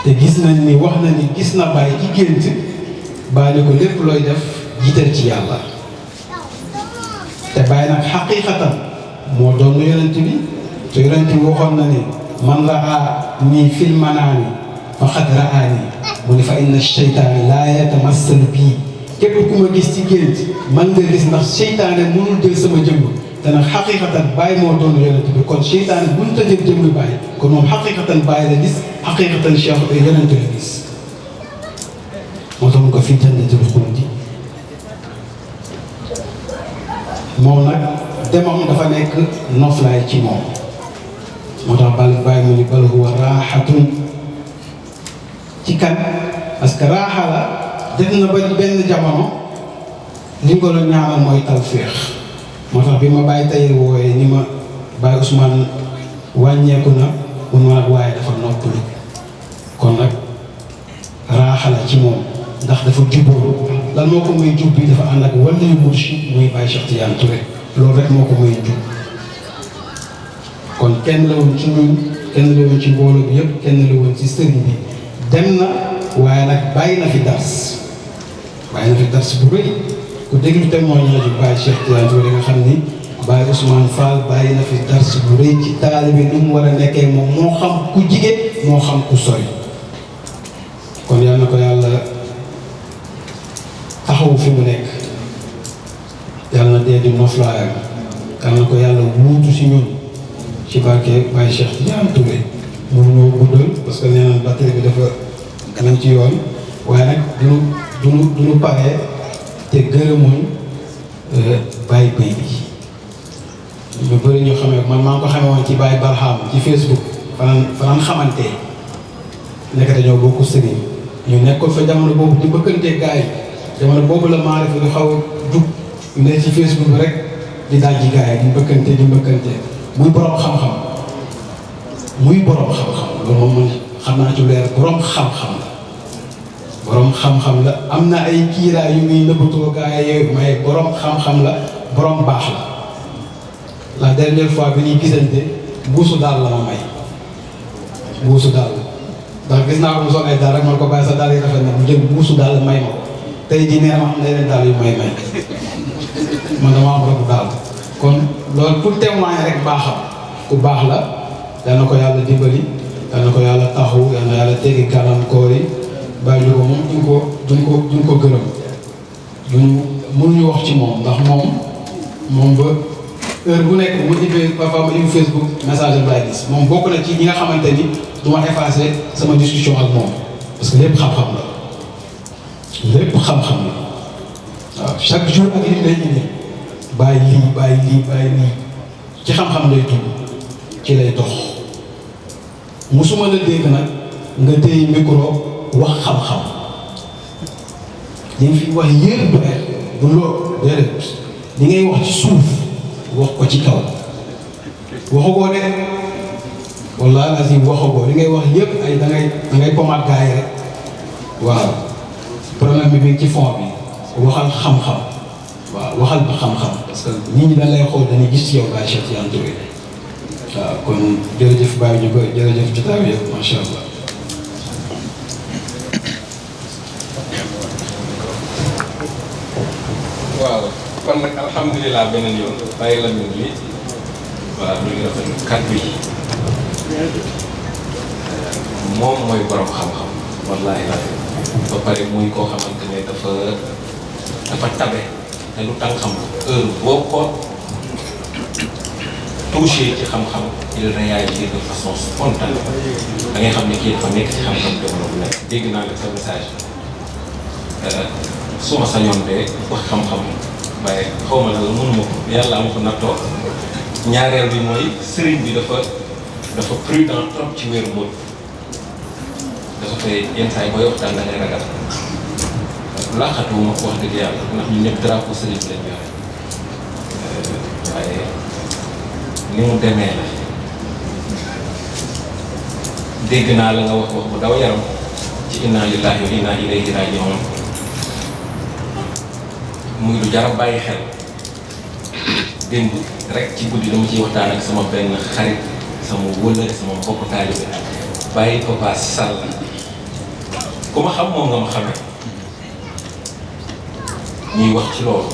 te gis nañ ni wax na ni gis na Baye ci gént Baye ni ko lépp looy def jiital ci yàlla te Baye nag xaqiiqatan moo doon yonent bi te yonent bi waxoon na ni man raa nii fil manaami faqad raani mu ni fa inna seytaane laa yatamassalu bii képp ku ma gis ci gént man nga gis ndax seytaane mënul jël sama jëmm te nag xaqiiqatan Baye moo doon yonent bi kon seytaane mënut a jël jëmmi Baye kon moom xaqiiqatan Baye la gis xaqiiqatan Cheikh yonent la gis moo tax mu ko fi jannatul xuldi moom nag demam dafa nekk noflaay ci moom moo tax Baye mu ni bal huwa raaxatun ci kan parce que raaxa la def na ba benn jamono li ko la ñaanal mooy tawféex moo tax bi ma Baye tey wooyee ni ma Baye Ousmane wàññeeku na mun ma nag waaye dafa noppalu kon nag raaxa la ci moom ndax dafa jubóo lan moo ko muy jub bi dafa ànd ak wàllu mursid muy Baye Cheikh Tidiane Touré loolu rek moo ko muy jub kon kenn la woon ci ñun kenn la woon ci mbooloo bi yëpp kenn la woon ci sëriñ bi dem na waaye nag bàyyi na fi dars bu rëy ku déglu témoignage bi Baye Cheikh Tidiane Touré nga xam ni Baye Ousmane Fall bàyyi na fi dars bu rëy ci taalibe bi nu mu war a nekkee moom moo xam ku jige moo xam ku sori kon yal na ko yàlla taxawu fi mu nekk yàlla na dee di noflaayam yal na ko yàlla wuutu si ñun ci barke Baye Cheikh Tidiane Touré mënuñoo guddal parce que nee na batterie bi dafa nañ ci yoon waaye nag duñu paree te gërëmuñ Baye Bay bi ñu bëri ñu xamee man maa ngi ko xamee woon ci Baye Barham ci Facebook fanaan xamante nekk dañoo bokk sëriñ ñu nekkoon fa jamono boobu di bëkkante gars yi jamono boobu la maarifa du xaw a jub ñu ne ci Facebook bi rek di dajji gars yi di mbëkkante muy borom xam-xam loolu moom man xam naa ci leer borom xam-xam la am na ay kiiraay yu muy nëbbatoo gars yi mais borom xam-xam la borom baax la dernière fois bi ñuy gisante buusu daal la ma may buusu daal ndax gis naa ko mu sol ay daal rek man ko bàyyi sa daal yi rafet na mu jël buusu daal may ma ko tey jii nee na ma am na yeneen daal yu may man dama am rek daal kon loolu pour témoigner rek baaxam ku baax la yal na ko yàlla dimbali yal na ko yàlla taxawu yal na yàlla teggi gàllankoor yi bàyyi ko moom duñ ko gërëm mënuñu wax ci moom ndax moom ba heure bu nekk mu ubbee parfois ma ubbi Facebook message am laay gis moom bokk na ci ñi nga xamante ni du ma effacer sama discussion ak moom parce que lépp xam-xam la waaw chaque jour ak li lay indi bàyyi lii ci xam-xam lay tudd ci lay dox musuma la dégg nag nga téye micro wax xam-xam li nga fi wax yéen du loolu déedéet li ngay wax ci suuf wax ko ci kaw waxagoo de wallaahi lazim waxagoo li ngay wax yëpp ay da ngay pomat gaa yi rek waaw problème bi mi ci fond bi waxal xam-xam waaw waxal ba xam-xam parce que nit ñi dañ lay xool dañuy gis ci yow Baye Cheikh Tidiane Touré waaw kon jërëjëf Baye ñu ko jërëjëf jotaay bi yëpp macha allah. waaw kon nag alhamdulilah beneen yoon bàyyi la mel ni voilà ñu ngi rafetlu kàddu yi moom mooy borom xam-xam wallaahi la ba pare muy koo xamante ne dafa tabe te lu tànk-xam heure boo ko touché ci xam-xam il réagit de façon spontanée da ngay xam ne kii dafa nekk ci xam-xam développé nekk dégg naa la sa message su ma sañoon de wax xam-xam waaye xaw ma la mënuma ko yàlla am ko nattoo ñaareel bi mooy sëriñ bi dafa prudent trop ci wéru moom dafa fay yenn saa yi booy waxtaan da ngay ragal laaxatu ma ko wax dëgg yàlla ndax ñu ñëpp drapeau sëriñ bi lañ yore waaye ni mu demee la dégg naa la nga wax bu daw yaram ci inna lillahi wa inna ilayhi raji'un muy lu jar a bàyyi xel démb rek ci guddi dama ciy waxtaan ak sama benn xarit sama wëllëg sama mbokk taalibe bàyyi Papa Sall ku ma xam moom nga ma xamee ñuy wax ci loolu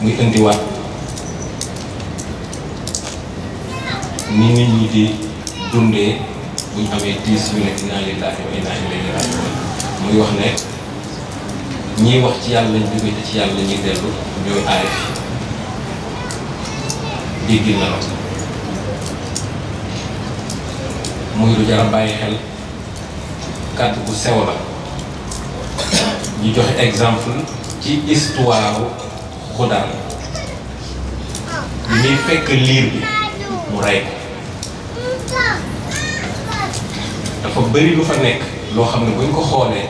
muy indiwaat ni nit ñi di dundee bu ñu amee tiis ñu ne inna lillahi wa inna ilayhi raji'un muy wax ne ñiy wax ci yàlla lañ jóge te ci yàlla la ñuy dellu ñooy aarif dégg na la muy lu jar a bàyyi xel kàddu bu sew la ñu joxe exemple ci histoire Xudaan ñuy fekk liir bi mu rey ko dafa bëri lu fa nekk loo xam ne buñ ko xoolee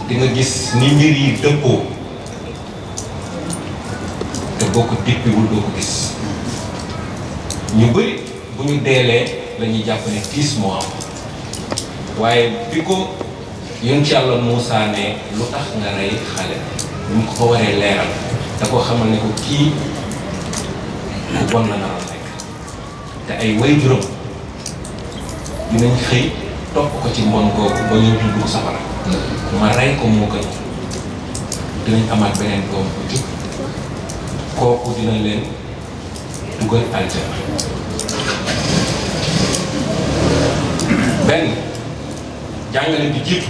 di nga gis ni mbir yi dëppoo te boo ko dippiwul doo ko gis ñu bëri bu ñu deelee la ñuy jàpp ne tiis moo am waaye bi ko yonent Yàlla Muusaa ne lu tax nga rey xale ñu ko waree leeral da ko xamal ne ko kii lu bon la naroon nekk te ay waajuram dinañ xëy topp ko ci mbon googu ba ñu dugg safara ma rey ko moo gën dinañ amaat beneen doom bu jub kooku dina leen dugal aljana benn jàngale bi jiitu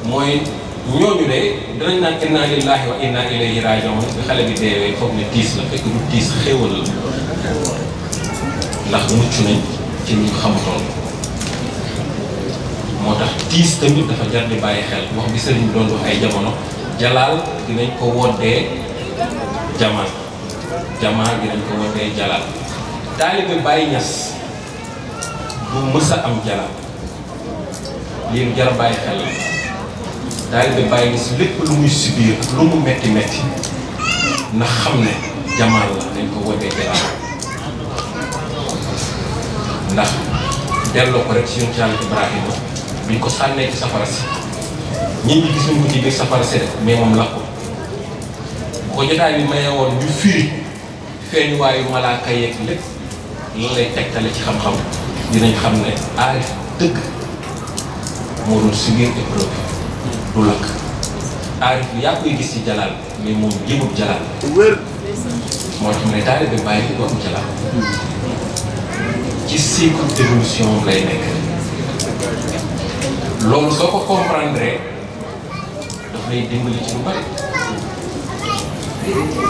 mooy ñooñu de dinañ naan inna lillahi wa inna ilayhi raji'un bi xale bi deewee foog ne tiis la fekk du tiis xéewal la ndax mucc nañ ci ñu xamutoon moo tax tiis tamit dafa jar di bàyyi xel wax bi sëriñ bi doon wax ay jamono jalaal dinañ ko woddee jamal jamaal dinañ ko woddee jalaal taalibe Baay Ñas bu mës a am jalaal lii lu jar a bàyyi xel la taalibe Baay Ñas lépp lu muy subir ak lu mu metti metti na xam ne jamaal la dañ ko woddee jalaal ndax delloo ko rek ci yonent Yàlla Ibrahima biñ ko sànnee ci safara si ñit ñi gis nañ ko ci biir safara si mais moom lakk ko ko jotaay bi maye woon ñu firi feeñ waayu malaaka yeeg lépp lan lay tegtale ci xam-xam dinañ xam ne aarif dëgg moo doon subir épreuve du lakk aarif bi yaa koy gis ci jalaal mais moom jëmut jalaal moo tax mu ne taalibe Baay bi doomu jalaal ci cycle d'évolution lay nekk loolu soo ko comprendre daf lay dimbali ci lu bari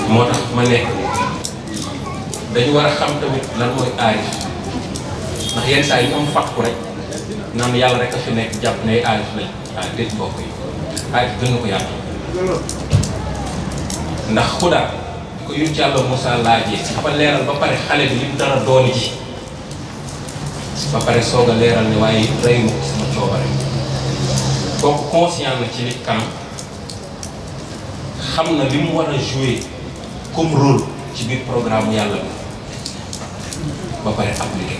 moo tax ma nekk dañu war a xam tamit lan mooy aarif ndax yenn saa yi ñu am fàtku rek naan yàlla rek a fi nekk jàpp ne aarif lañ déet mbokk yi aarif gën na ko yàlla ndax xudaa ko yun ci Yàlla Moussa laajee dafa leeral ba pare xale bi li mu dara dooni ji ba pare soog a leeral ne waaye rey ma ko sama coobare kooku conscient na ci li kanam xam na li mu war a jouer comme rôle ci biir programme yàlla bi ba pare appliqué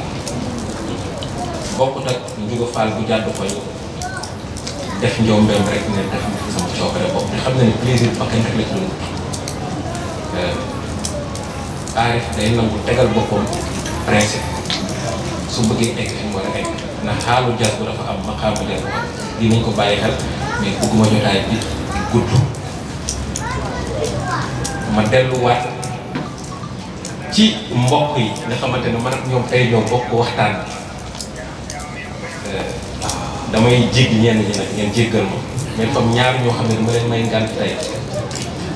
ko bokkut ak Ndiouga Fall bu jàdd ko ñu def njombeem rek ne def sama coobare bopp te xam na ne plaisir bakkan rek la ci doon aarif day nangu tegal boppam principe su bëggee egg fi mu war a egg ndax xaalu jas bu dafa am maqaamu jas bu am dinañ ko bàyyi xel mais bëgguma jotaay bi gudd ma delluwaat ci mbokk yi nga xamante ne man ak ñoom tey ñoo bokk waxtaan damay jéggi ñenn ñi nag ngeen jéggal ma mais comme ñaar ñoo xam ne dama leen may ngànt tey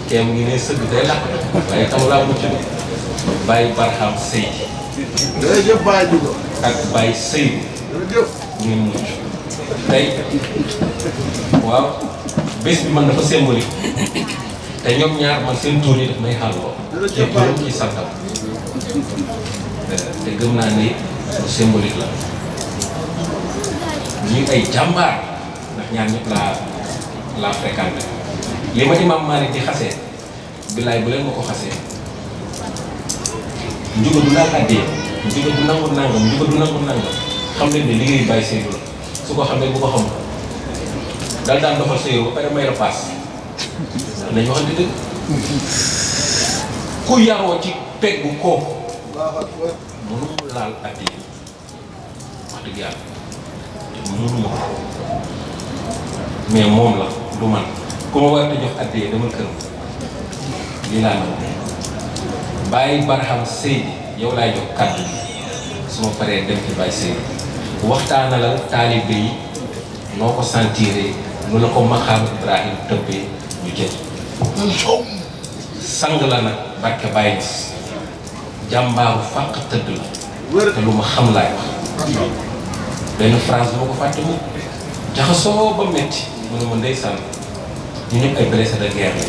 kee mu ngi ne sëgg day làq waaye tam laa mucc de Baye Barham Seydi ak Baye Seydou ñu mucc tey waaw bés bi man dafa symbolique te ñoom ñaar man seen tuur yi daf may xàlloo ci turam ci santam te gëm naa ne lu symbolique la ñuy ay jàmbaar ndax ñaar ñëpp laa fréquenté li ma Imam Malik di xasee billaay bu leen ma ko xasee Ndiouga du laal addee Ndiouga du nangu nangam Ndiouga du nangu nangam xam leen ne liggéey Baye Seydou la su ko xamee bu ko xam daal daan doxal sa yow ba pare may la paas nañu waxante dëgg ku yaroo ci peggu kooku mënu mu laal addee wax dëgg yàlla mënuma ko mais moom la du man ku ma war a jox addee dama kër lii laa nangu Baye Barham Seydi yow laay jox kàddu bi su ma paree dem ci Baye Seydi waxtaana la taalibe yi noo ko sentiré nu la ko Maqaam Ibrahim tëbbee ñu jël sang la nag barke Baye Niass jàmbaaru fàq tëdd la te lu ma xam laay wax benn phrase bu ma ko fàtte mu jaxasoo ba metti mu ne ma ndeysaan ñu ñëpp ay blessé de guerre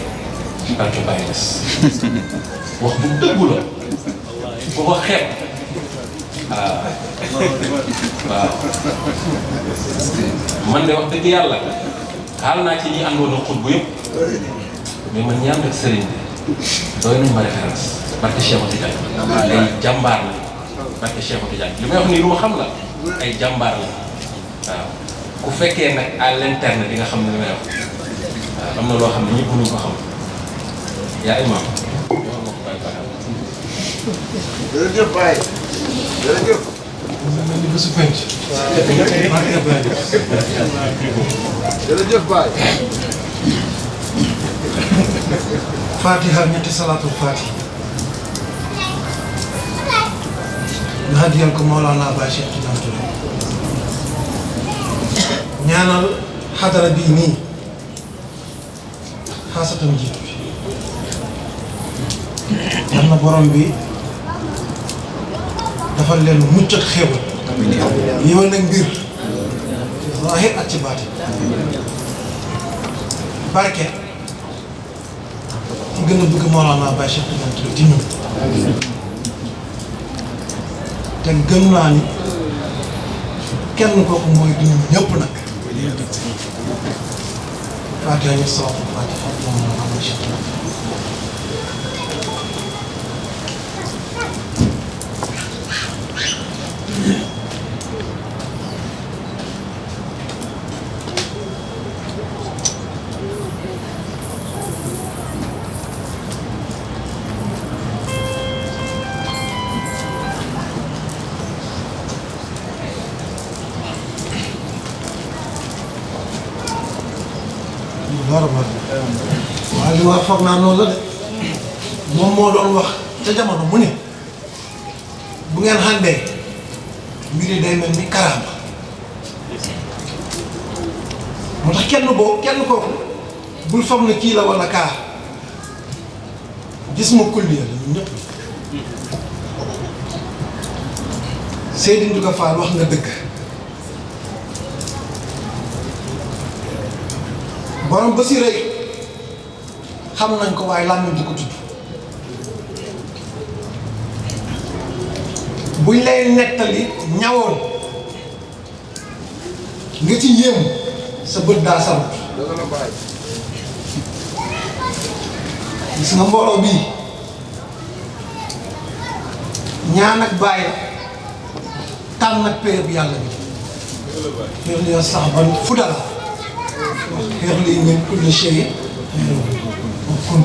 la barke Baye Niass wax bu dëggu la bu ko xeeb waaw man de wax dëgg yàlla xaal naa ci ñi àndoon ak xut bu yëpp mais man ñi ànd ak sëriñ bi doy nañ ma référence barke Cheikh Tidiane ay jàmbaar la barke Cheikh Tidiane li may wax nii lu ma xam la ay jàmbaar la waaw ku fekkee nag à l'interne di nga xam ne li may wax waaw am na loo xam ne ñëpp mënuñ ko xam yaa imam jërëjëf Baye jërëjëf. di bésu penc. jërëjëf Baye. Fatiha ñetti salaatul Fatiha. ñu hadiyal ko Mawlana Baye Cheikh Tidiane Touré. ñaanal xadara bii nii xaasatam jiitu bi. yal na borom bi dafa leen mucc ak xéewal yiwal nag mbir ci zaahir ak ci baatin barke ci gën a bëgg Mawlana Baye Cheikh Tidiane Touré ci ñun te gëm naa ni kenn kooku mooy du ñun ñëpp nag Fatiha ñu salaatu Fatiha Mawlana Baye Cheikh Tidiane Touré. Bora. waaw li ma foog naa noonu la de moom moo doon wax ca jamono mu ne bu ngeen xàndee mbir yi day mel ni karaama moo tax kenn kooku bul foog ne kii la wala kaa gis ma kulliya la ñun ñëpp Seydou Ndiouga Fall wax nga dëgg borom ba si rëy xam nañ ko waaye làmmiñ di ko tudd buñ lay nettali ñawoon nga ci yéem sa bët daa sarut gis nga mbooloo bii ñaan ak bàyyi tànn ak péer bi yàlla bi xeer li sax ban fudala wax xeer li min kulli shay kun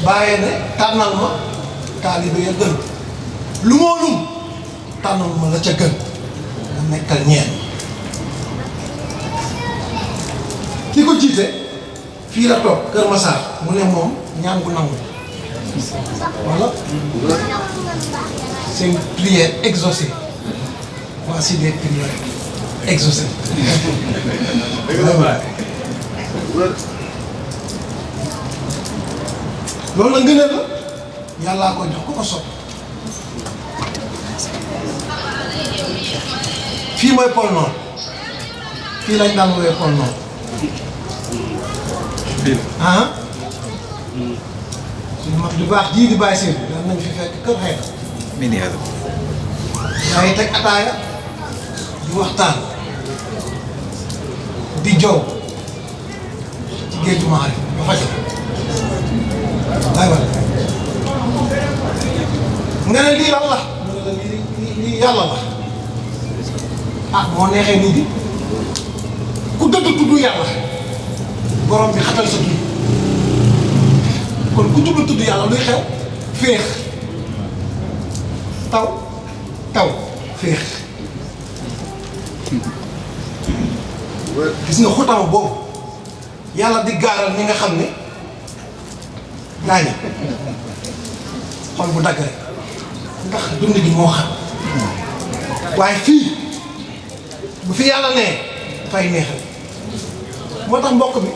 bàyyi ne tànnal ma taalibe ya gën lu moo lum tànnal ma la ca gën nga nekkal ñeen ki ko jiite fii la toog Kër Massar mu ne moom ñaan gu nangu voilà c'est une prière exaucée voici des prières exaucées loolu la ngëneel la yàllaa ko jox ku ko sopp fii mooy pôle nord fii lañ daan woowee pôle nord ah suñu mag du baax jii di bàyyi seen daan nañ fi fekk kër xëy na yaa ngi teg ataaya di waxtaan di jow ci géeju maari ba fajar waay nga ne lii lan la lii yàlla la ah moo neexee nit di ku dëdd tudd yàlla borom bi xatal sa tudd kon ku jublu tudd yàlla luy xew féex taw féex gis nga xutaw boobu yàlla di gaaral ñi nga xam ne gaaña xol bu dagg rek ndax dund gi moo xam waaye fii bu fi yàlla nee dafay neexal moo tax mbokk bi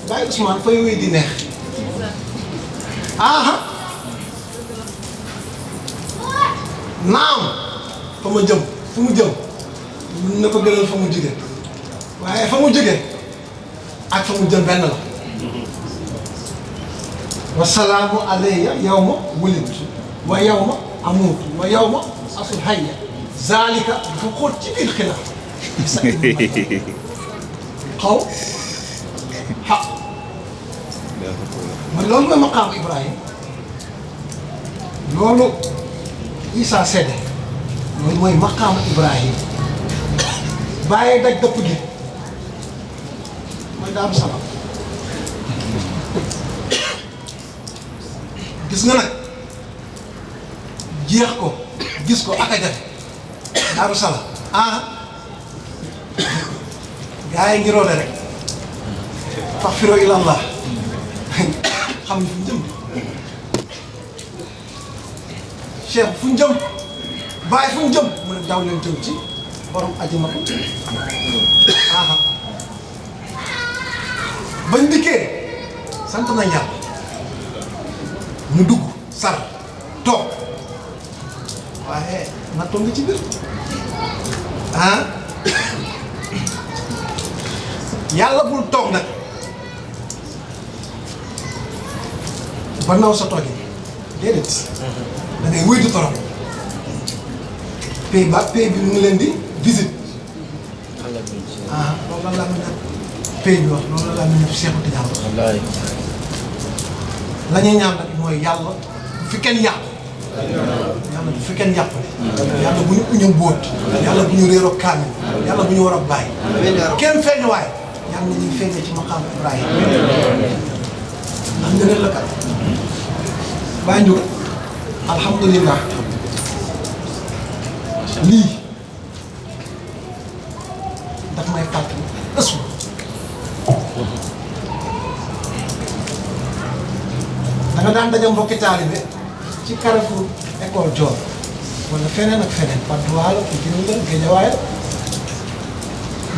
Baye Ousmane fay wéy di neex aha naam fa ma jëm fu mu jëm mun na ko gënal fa mu jóge waaye fa mu jóge ak fa mu jëm benn la wasalaamu alayya yawma wulidtu wa yawma amuutu wa yawma asul hayya zaalika dafa xóot ci biir xilaaf xaw xaq man loolu mooy maqaam Ibrahima loolu Isa sedde loolu mooy maqaam Ibrahima bàyyee daj dëpp gi mooy Daaru Salaam gis nga nag jeex ko gis ko ak a jafe Daaru Salaam gaa yi ngi roole rek faxfiroo ilallah xam ni fu ñu jëm cheikh fu ñu jëm bàyyi fu ñu jëm mu ne daw leen jëm ci borom aji matu bañ dikkee sant nañ yàlla ñu dugg sar toog waaye nattoo nga ci biir yàlla bul toog nag ba naw sa toog yi déedéet da ngay wéy di torop pay bi mu ngi leen di visite loolu la laa mën a pay bi wax loolu la laa mën a Seexu Tijaan wax la ñuy ñaan nag mooy yàlla bu fi kenn yàqu yàlla bu fi kenn yàqule yàlla bu ñu uñu mbóot yàlla bu ñu réeroo kaamil yàlla bu ñu war a bàyyi kenn feeñ waaye yàlla na ñuy feeñee ci maqaam Ibrahima ndax ngëneel la kat bàyyi njuga alhamdulillah lii daf may fàttali ëssu dana daan daje mbokki taalibe ci Carrefour école Dior wala feneen ak feneen Patte d'Oie la Pikine la Guédiawaye la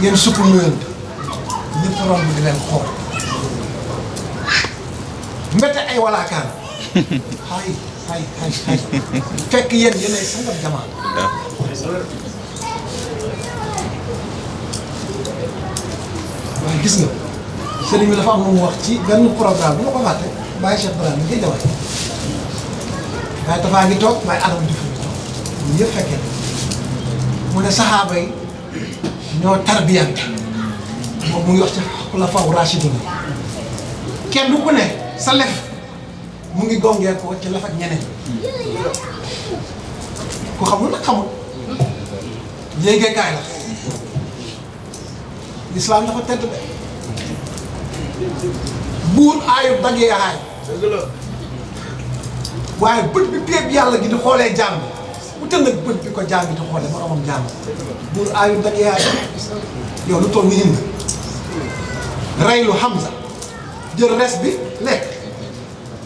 ngeen sukk nuyante ñëpp romb di leen xool mbete ay walaakaan hay fekk yéen yéenay sangam jamaa waaye gis nga sëriñ bi dafa am lu mu wax ci benn programme bu ma ko fàtte Baye Cheikh Ibrahima mi ngi Guédiawaye waaye dafaa ngi toog waaye adam di fi toog ñun yëpp fekkee mu ne saxaaba yi ñoo tarbiyante moom mu ngi wax ci xulafaa raashidun kenn ku ne sa lef mu ngi gongee ko ci lef ak ñeneen ku xamul nag xamul yéegeekaay la lislaam dafa tedd de buur aayu daggee aay waaye bët bi péeb yàlla gi di xoolee jaam bi bu tënk nag bët bi ko jaam bi di xoolee moromam jaam buur aayu daggee aay yow lu toll ni Hind reylu Hamza jël res bi lekk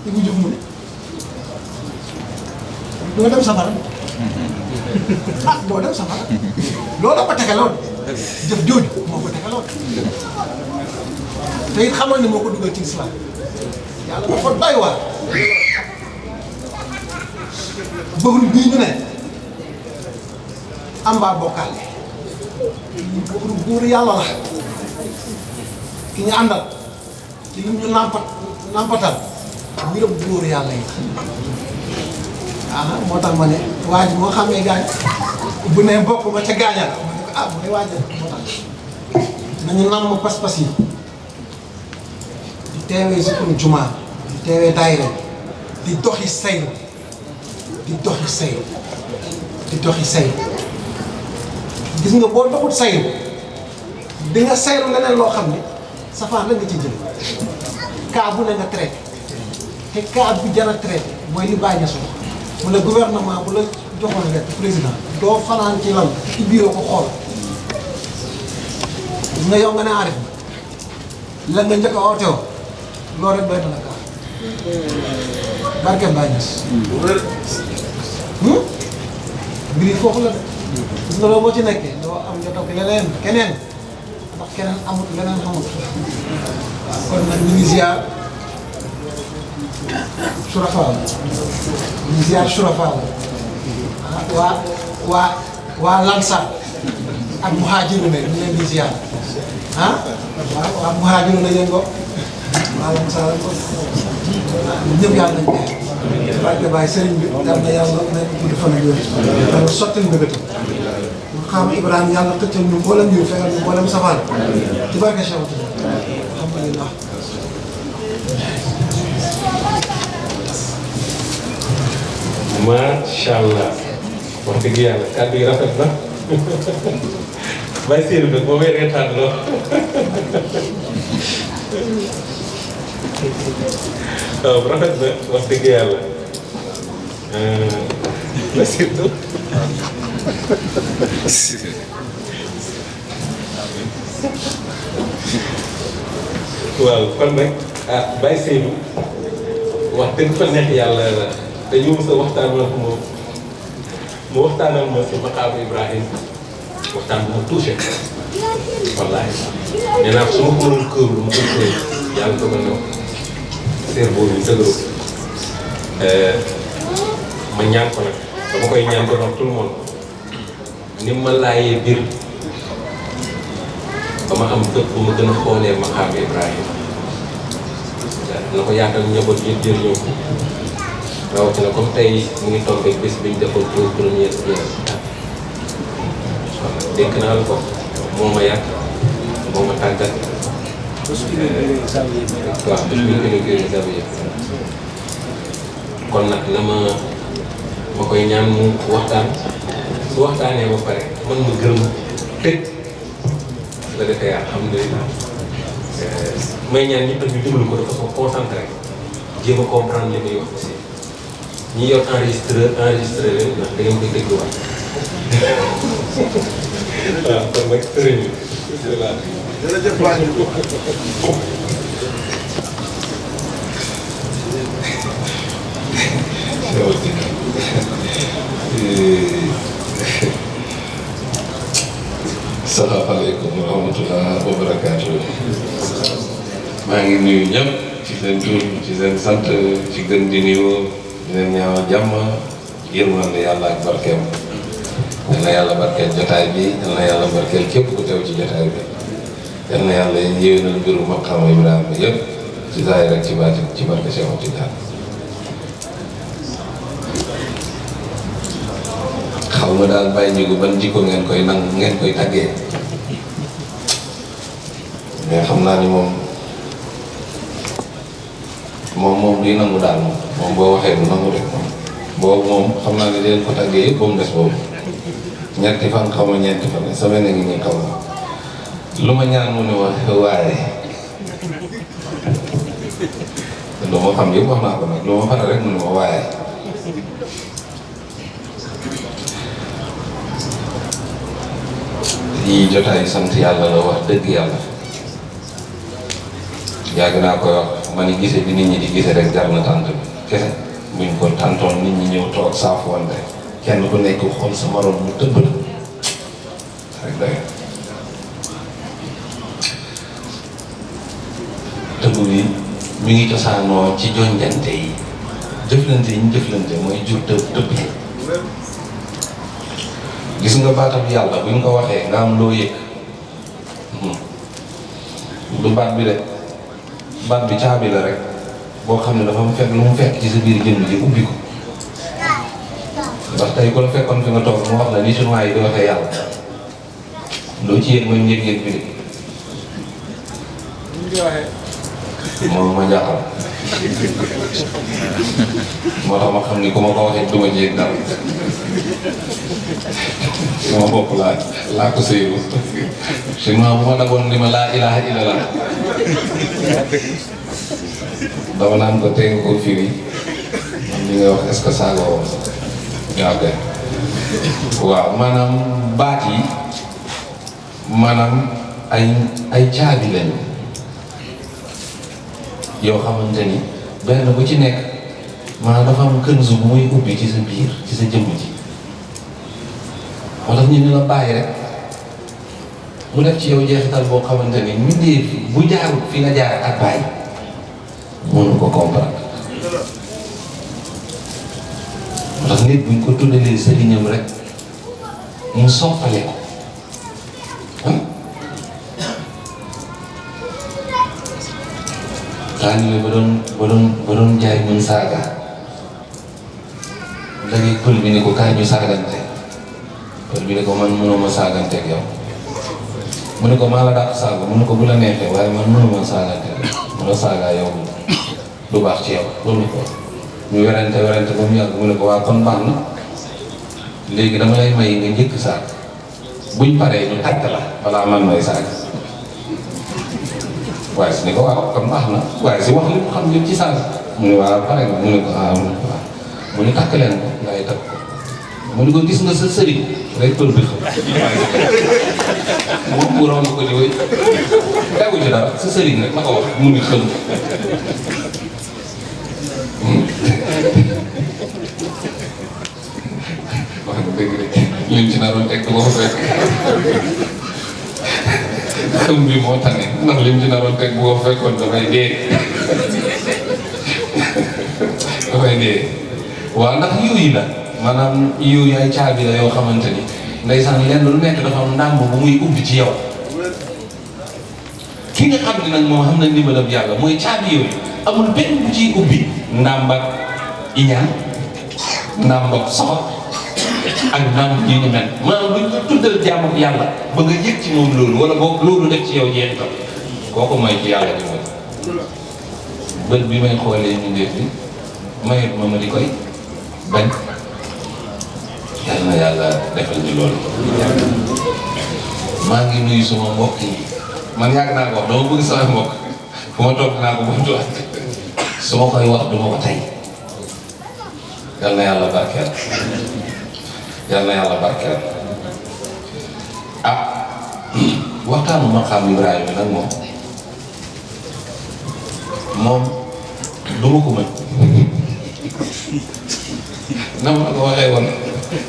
li mu jëf mu ne doo dem safara doo dem safara loolu ko tegaloon jëf jooju moo ko tegaloon te it xamal ne moo ko dugal ci islam yàlla dafa doy waar bëgul bii ñu ne am baa bokkaale bëgul buur yàlla la ki ñu àndal ci lim ñu nampatal mbiram buur yàlla yi moo tax ma ne waa ji moo xamee gaañ bu ne bokk ma ca gaañal ma ne ko mooy waajal moo tax nañu namm pas-pas yi di teewee sukkur jumaa di teewee daayira di doxi sayru di doxi sayru gis nga boo doxut sayru di nga sayru leneen loo xam ne safaan la nga ci jël cas bu ne nga traité te cas bi jar a traité mooy li bàyyi na solo mu ne gouvernement bu la joxoon rek président doo fanaan ci lan ci biiroo ko xool gis nga yow nga ne aarif la nga njëkk a oote woo loolu rek doy na la kaa barke Baye Niass mbir yi foofu la de gis nga loolu boo ci nekkee doo am nga toog leneen keneen ndax keneen amut leneen xamut kon nag ñu ngi ziar Surafa la ñu ngi ziar Surafa la waa Lansar ak muhaajiru ne ñu leen di ziar waa muhaajiru ne yéen ko waa Lansar ko ñëpp yàlla nañ ko barke Baye sëriñ bi yàlla na yàlla may gudd fan ak wér yàlla sottal mbébétam xam Ibrahima yàlla xëccal ñu mboolem ñu fegal ñu mboolem safaan ci barke Cheikh alhamdulillah macha allah wax dëgg yàlla kàddu yi rafet na Baye Seydou nag boo may reetaan lool waaw rafet na wax dëgg yàlla Baye Seydou waaw kon nag Baye Seydou wax dëgg fa neex yàlla te ñu mos a waxtaan ak moom mu waxtaanal ma si maqaamu Ibrahima waxtaan bu ma touché wallaahi nee naa su ma ko mënoon kër lu ma koy kër yàlla dogal na cerveau bi dëgëru ma ñaan ko nag dama koy ñaan ko tout le monde ni ma laayee biir ba ma am bët bu ma gën a xoolee maqaamu Ibrahima na ko yaatal njaboot yëpp jëriñoo ko rawatina comme tey mu ngi tombé bés bi ñu defoon pour première pierre kon nag dénk naa la ko moo ma yàq moo ma tàggat waaw bés bi ñu inauguré Zawiya kon nag na ma koy ñaan mu waxtaan su waxtaanee ba pare man ma gërëm tëj la defee alhamdulilah may ñaan ñëpp ñu déglu ko de façon concentrée jéem a comprendre li muy wax aussi ñi yor enregistreur enregistré leen ndax da ngeen koy dégluwaat waaw kon nag sëriñ bi bisimilah. jërëjëf Baye. salaamaaleykum wa rahmatulah wa barakaatu. maa ngi nuyu ñëpp ci seen tur ci seen sant ci gën di nuyoo di leen ñaanal jàmm yërmande yàlla ak barkeem. yal na yàlla barkeel jotaay bi yal na yàlla barkeel képp ku teew ci jotaay bi yal na yàlla yéwénal mbiru maqaama Ibrahima yëpp ci zaahir rek ci baatin ci barke Cheikh Tidiane. xaw ma daal bàyyi ñu ko ban jikko ngeen koy tàggee mais xam naa ni moom duy nangu daal moom boo waxee du nangu rek boobu moom xam naa ne leen ko tàggee yëpp ba mu des boobu ñetti fan xaw ma ñeenti fan semaine ngi nii xaw ma lu ma ñaan mu ne wax waaye lu ma xam yëpp wax naa ko nag lu ma pare rek mu ne ma waaye yii jotaay sant yàlla la wax dëgg yàlla yàgg naa koy wax ma ni gise bi nit ñi di gise rek jar na tànt bi kese buñ ko tàntoon nit ñi ñëw toog saafu wante kenn ku nekk xool sa morom mu tëbb la rek day tëbb bi mi ngi cosaanoo ci jonjante yi jëflante yi ñu jëflante mooy jur tëbb yi gis nga baatab yàlla buñ ko waxee nga am loo yëg du baat bi rek baat bi caabi la rek boo xam ne dafa mu fekk lu mu fekk ci sa biir jëmm ji ubbi ko ndax tey ku la fekkoon fi nga toog mu wax la ni chinois yi di waxee yàlla loo ci yëg mooy yëg-yëg bi de moom ma jaaxal moo tax ma xam ni ku ma ko waxee du ma ci yëg dara sama bopp laa ko séeru chinois bu ma dagoon ni ma laa ilaha illallah dama naan ko tey nga ko firi man li nga wax est-ce que saaga woon waaw maanaam baat yi maanaam ay caabi lañu yoo xamante ni benn bu ci nekk maanaam dafa am kënzu bu muy ubbi ci sa biir ci sa jëmm ji moo tax ñu ni la bàyyi rek mu def ci yow jeexital boo xamante ni mbindeef bu jaarul fi nga jaar ak bàyyi mënu ko comprendre moo tax nit buñ ko tuddalee sëriñam rek mu soppale ko taalibe ba doon jaay mën saaga léegi pël bi ni ko kaay ñu saagante pël bi ni ko man mënuma saagante ak yow mu ne ko maa la dàq saaga mu ne ko bu la neexee waaye man mënuma saagante mu la saaga yow du baax ci yow loolu ko ñu werante ba mu yàgg mu ne ko waa kon baax na léegi dama lay may nga njëkk saag buñ paree ñu tàgg la balaa man may saag waaye si ni ko waaw kon baax na waaye si wax li mu xam lépp ci saag mu ne waaw pare nga mu ne ko waaw mu ne tàkk leen ko ngay tàkk ko mu ne ko gis nga sa sëriñ rek pël bi xam moom mu romb ko di wéy tegu ci dara sa sëriñ rek ma ko wax mu ngi xëm wax nga dëgg de lim ci naroon teg du ko fa fekk xëm bi moo tane ndax lim ci naroon teg bu ko fekkoon dafay dee waaw ndax yooyu la maanaam yooyu ay caabi la yoo xamante ni ndeysaan lenn lu nekk dafa am ndàmb bu muy ubbi ci yow ki nga xam ne nag moom xam na ndimbalam yàlla mooy caabi yooyu amul benn bu ciy ubbi ndàmb ak iñaan ndàmb ak soxor ak ndàmb yu ñu mel maanaam lu ñu tuddal jàmm ak yàlla ba nga yëg ci moom loolu wala boog loolu def ci yow jeexital kooku mooy ci yàlla dimbal bët bi may xoolee ñu def bi mayet ma di koy bañ yal na yàlla defal ñu loolu maa ngi nuyu suma mbokk yi man yàgg naa ko wax dama bëgg sama mbokk fu ma toog naa ko ba mu tuwaat su ma koy wax du ma ko tey yal na yàlla barkeel yal na yàlla barkeel ah waxtaanu maqaam Ibrahima nag moom du ma ko mën na ma ko waxee woon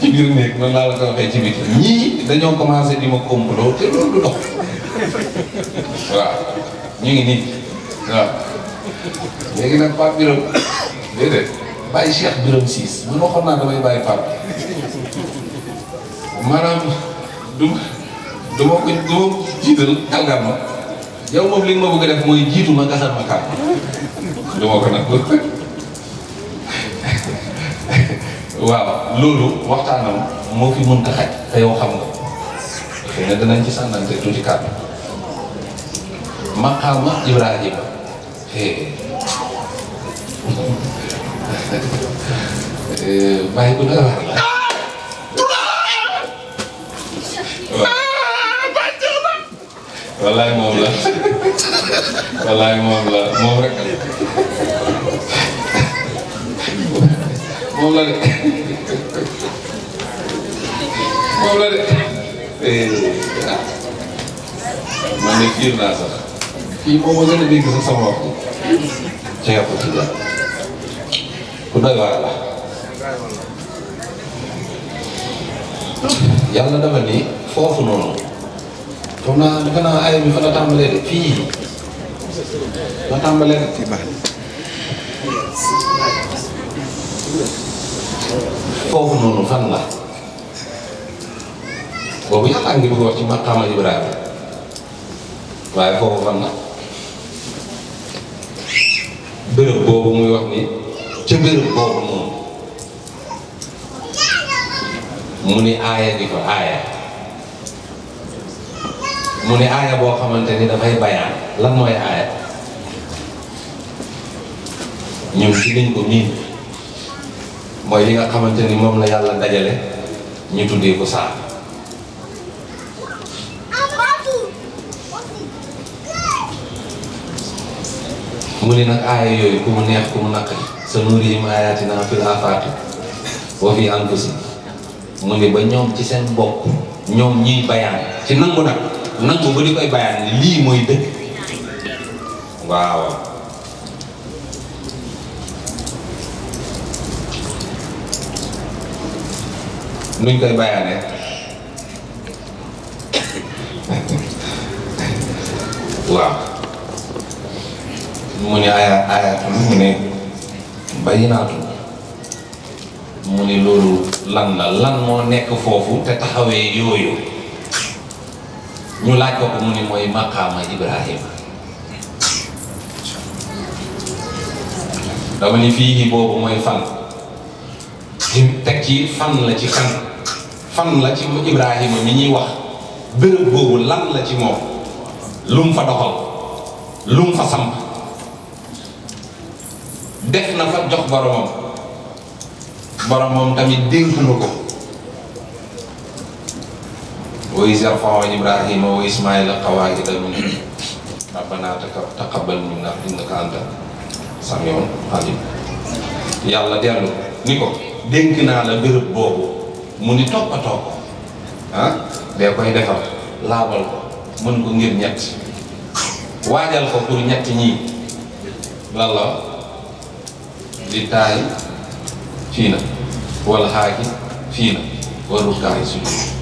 ci biir néeg noonu laa la ko waxee ci biti ñii dañoo commencé di ma complot te loolu du dox waaw ñu ngi nii waaw léegi nag Pape Birame déedéet bàyyi Cheikh Birame Ciss man waxoon naa damay bàyyi Pape maanaam du ma ko jiital kàngaar ma yow moom li nga ma bëgg a def mooy jiitu ma gasal ma kàmm du ma ko nag waaw loolu waxtaanam moo fi mënta xaj te yow xam nga xëy na danañ ci sànnante tuuti kàddu maqaama Ibrahima bàyyi ko dara la wallaay moom la wallaay moom la moom rek moom la de moom la de man de fiir naa sax kii moom moo gën a dégg sax sama wax ci yàpp ci jàpp ku doy waar la yàlla dafa ni foofu noonu foog naa defe naa ay bi fa la tàmbalee de fii la tàmbalee de foofu noonu fan la boobu yàlla ngi bëgg wax ci maqaama Ibrahima waaye foofu fan la bërëb boobu muy wax ni ca bërëb boobu noonu mu ni aaya di fa aaya mu ni aaya boo xamante ni dafay bayaan lan mooy aaya ñun ci liñ ko miin mooy li nga xamante ni moom la yàlla dajale ñu tuddee ko saar mu ni nag aaya yooyu ku mu neex ku mu naqari sa nurihim ayatina fil afaaqi wa fi anfusihim mu ni ba ñoom ci seen bopp ñoom ñiy bayaan ci nangu nag nangu ba di koy bayaan lii mooy dëgg waaw nuñ koy bayaanee waaw mu ni ayaatu mu ne bayinaatu mu ni loolu lan la lan moo nekk foofu te taxawee yooyu ñu laaj ko ko mu ni mooy maqaama Ibrahima dama ni fii boobu mooy fan teg ci fan la ci fan la ci Ibrahima mi ñuy wax bërëb boobu lan la ci moom lu mu fa doxal lu mu fa samp def na fa jox boromam tamit dénk na ko wa iz yarfa'u Ibrahima wa Ismaila qawaa'ida min rabbana taqabbal minna innaka anta samiul alim yàlla dellu ni ko dénk naa la bërëb boobu mu ni toppatoo ko dee koy defar laabal ko mën ko ngir ñett waajal ko pour ñett ñii lan la di taay fii na wala xaaki fii na warul kaay sujud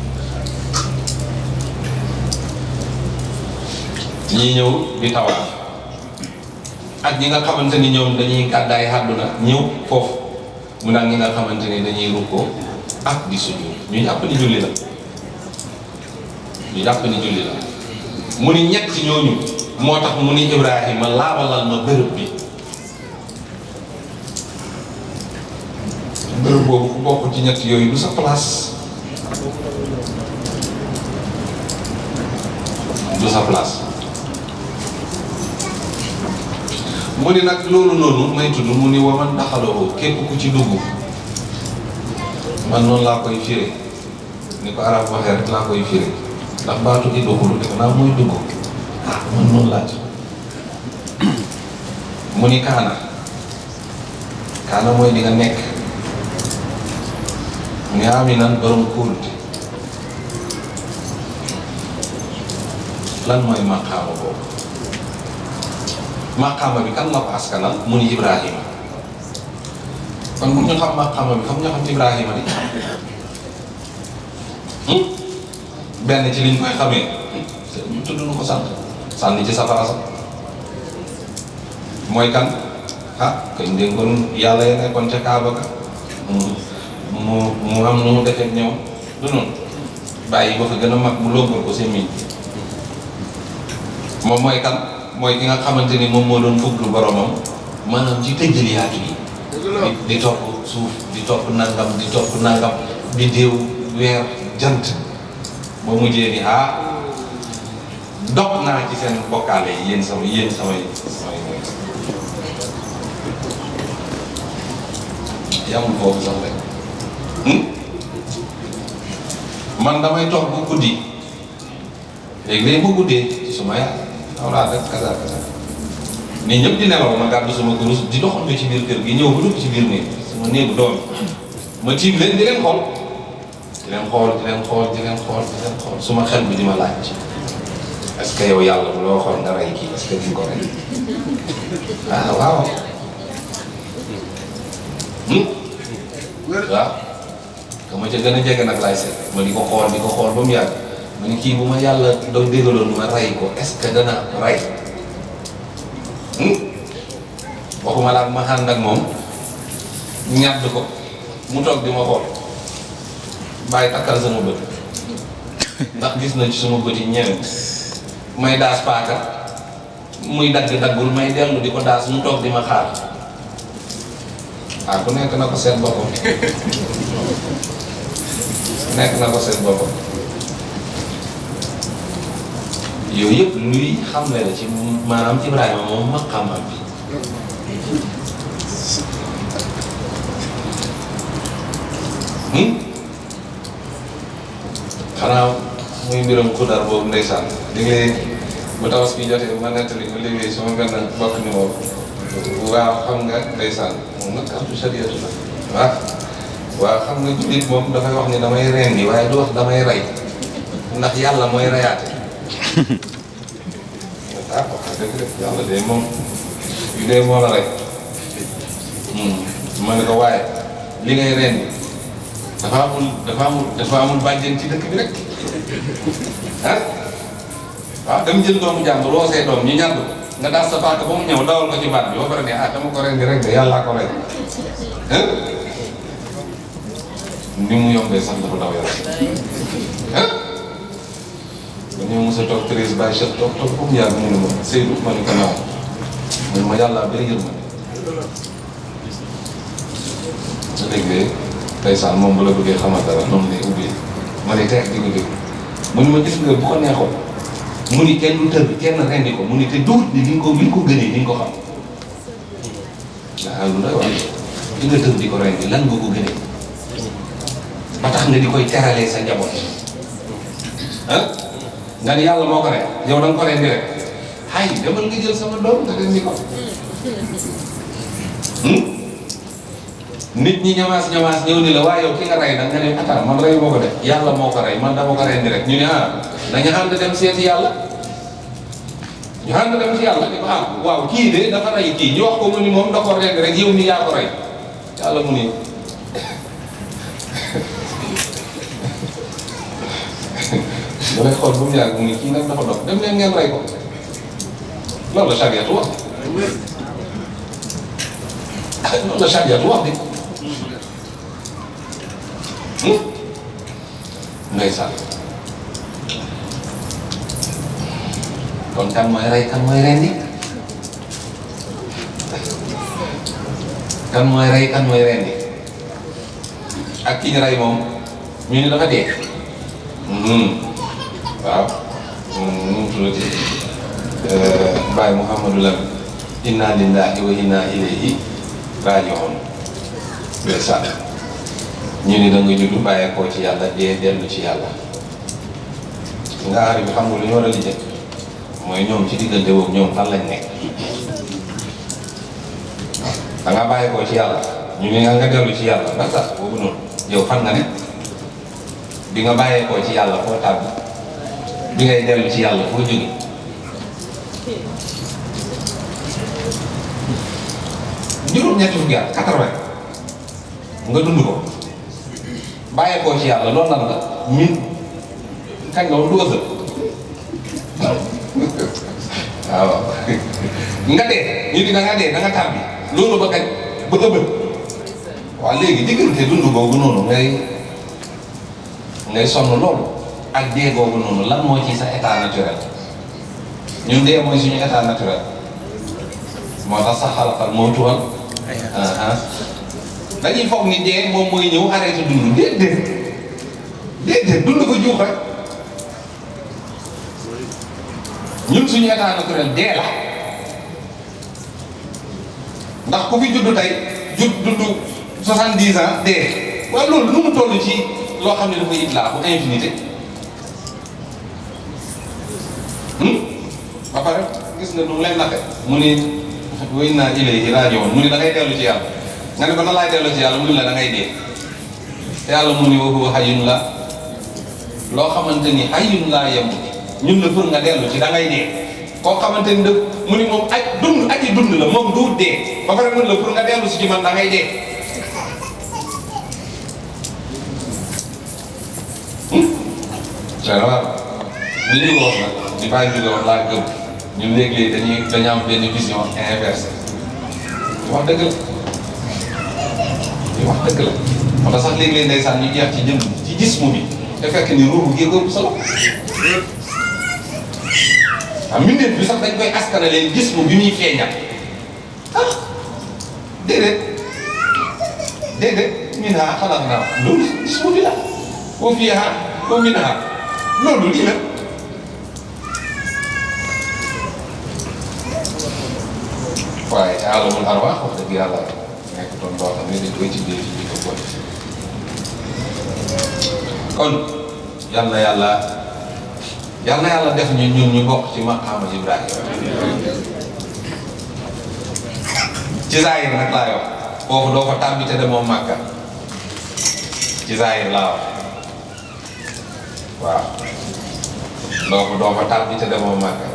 ñii ñëw di tawaaf ak ñi nga xamante ni ñoom dañuy gàddaay àdduna ñëw foofu mu naan ñi nga xamante ni dañuy rukkoo ak di sujud ñu jàpp ni julli la mu ni ñett ñooñu moo tax mu ni Ibrahima laabalal ma bërëb bi bërëb boobu ku bokk ci ñett yooyu du sa place mu ni nag loolu noonu may tudd mu ni wa man daxaloo képp ku ci dugg man noonu laa koy firi ni ko arab waxee rek laa koy firi ndax baatu gi doxul defe naa mooy dugg man noonu laa ci mu ni kaana mooy di nga nekk mu ni aminan borom kóolute lan mooy maqaama boobu maqaama bi kan la ko askanal mu ni Ibrahima kon bu ñu xam xam-xamam bi xam ñu xam Ibrahima di benn ci liñ koy xamee ñu tudd nu ko sant sànni ci safara sax mooy kan kañ dénkoon yàlla ya nekkoon ca Kaaba ga mu am nu mu defee ñëw du noonu bàyyi ba fa gën a mag mu lóogal ko seen miñ moom mooy kan mooy ki nga xamante ni moom moo doon fuglu boromam maanaam ci tëjjaliyaat yi di topp suuf di topp nangam di déew weer jant ba mujjee ni dog naa ci seen bokkaale yi yéen samay yamul foofu sax rek man damay toog bu guddi léegi-léegi bu guddee ci suma yaay awlaa rek kasa nii ñëpp di nelaw ma gàddu sama kurus di doxantu ci biir kër gi ñëw ba dugg ci biir néeg sama néegu doom ma tiim leen di leen xool suma xel bi di ma laaj est-ce que yow yàlla bu la waxoon nga rey kii est-ce que di nga ko rey waaw waaw ka ma ca gën a jege nag laay seet ma di ko xool ba mu yàgg ma ni kii bu ma yàlla doon déggaloon ma rey ko est-ce que dana rey waxuma la ak ma ànd ak moom ñàdd ko mu toog di ma xool bàyyi takkal sama bët ndax gis na ci sama bët yi ñeneen may daas paaka muy daggul may dellu di ko daas mu toog di ma xaar ku nekk na ko seet boppam yooyu yëpp luy xamle la ci maanaam ci Ibrahima moom maqaamam bi xanaa muy mbiram xudar boobu ndeysaan léegi bu Tabaski jotee ma nettali ko léegi sama benn bokk ni moom waaw xam nga ndeysaan moom nag kartu sariyatu la waaw xam nga jullit moom dafay wax ni damay rendi waaye du wax damay rey ndax yàlla mooy reyaate wax dëgg def yàlla de moom yu dee moo la rey ma ne ko waaye li ngay rendi dafa amul bàjjen ci dëkk bi rek waaw dem jël doomu jàmbur roosee doom ñu ñàdd nga daal sa paaka ba mu ñëw dawal ko ci baat bi ba pare ne dama ko rendi rek de yàllaa ko rey ni mu yombee sax dafa daw yaram ba ñëw mos a toog 13 bàyyi chef toog ba mu yàgg mu ne ma Seydou ma ne ko naaw mu ne ma yàllaa bëri yërmande sa déggee ndeysaan moom bu la bëggee xamal dara noonu lay ubbee ma ne teex di ko dégg mu ne ma gis nga bu ko neexoon mu ni kenn du tër kenn rendi ko mu ni te duut ni li nga ko gënee ni nga ko xam waaw lu lay wax li nga tër di ko rendi lan nga ko gënee ba tax nga di koy teralee sa njaboot nga ni yàlla moo ko rey yow da nga ko rendi rek hay demal nga jël sama doom nga rendi ko nit ñi ñamaas ñëw ni la waaye yow ki nga rey nag nga ne attends man rey moo ko def yàlla moo ko rey man dama ko rendi rek ñu ne nañu ànd dem seeti yàlla ñu ànd dem si yàlla ni ko waaw kii de dafa rey kii ñu wax ko mu ni moom da ko rendi rek yow ni yaa ko rey yàlla mu ni da lay xool bu mu yàgg mu ni kii nag dafa dox dem leen ngeen rey ko loolu la chariatu wax loolu la chariatu wax de ndeysaan kon kan mooy rey kan mooy rendi kan mooy rey kan mooy rendi ak ki ñu rey moom ñu ni dafa dee waaw tuddati Baye Mouhamadou Lam inna lillahi wa inna ilayhi raaji'uun ndeysaan ñu ni da nga juddu bàyyeekoo ci yàlla dee dellu ci yàlla nga aar bi xam nga lu ñu war a lijjee mooy ñoom ci diggante boobu ñoom fan lañ nekk da ngaa bàyyeekoo ci yàlla ñu ne nga dellu ci yàlla ndax sax boobu noonu yow fan nga ne bi nga bàyyeekoo ci yàlla foo tàbbi bi ngay dellu ci yàlla foo jóge juróom-ñetti fukki at 80 nga dund ko bàyyeekoo ci yàlla loolu lan la min kañ nga woon du ësël waaw nga dee ñu di da nga dee da nga tàbbi loolu ba kañ ba ëbbal waaw léegi diggante dund googu noonu ngay sonn loolu ak dee googu noonu lan moo ci sa état naturel ñun dee mooy suñu état naturel moo tax sax xalaqal mawta wal dañuy foog ni dee moom mooy ñëw arrêté dund déedéet dund ko juux rek ñun suñu état naturel dee la ndax ku fi judd tey dund 70 ans dee waaye loolu nu mu toll ci loo xam ne dafa itlaa bu infinité ba pare gis nga nu mu lay naxe mu ni wa inna ilayhi raaji'uun mu ni da ngay dellu ci yàlla nga ne ko na laay dellu ci yàlla mu ni la da ngay dee te yàlla mu ni wa huwa hayyun la loo xamante ni hayyun laa yamut ñun la pour nga dellu ci da ngay dee koo xamante ni dëgg mu ni moom aji dund la moom du dee ba pare mun la pour nga dellu si ci man da ngay dee c'est vrai li ñuy wax nag di bàyyi jóge wax laa gëm ñun léeg-léeg dañu am benn vision inversée wax dëgg la wax dëgg la moo tax sax léeg-léeg ndeysaan ñu jeex ci jëm ci gis mu bi te fekk ni ruuxu gi ëpp solo ah mbindeef bi sax dañ koy askana leen gis mu bi muy feeñal ah déedéet minhaa xalaqnaa loolu gis mu bi la wa fiihaa wa minhaa loolu lii la waaye te alamul arwaax wax dëgg yàlla nekk doon loo xam ne dañ koy tuddee ci biir ko kon yal na yàlla def ñun ñu bokk ci maqaama Ibrahima ci zaahir nag laa wax foofu doo ko tàbbi te demoo Màkka ci zaahir laa wax waaw doo fa tàbbi te demoo Màkka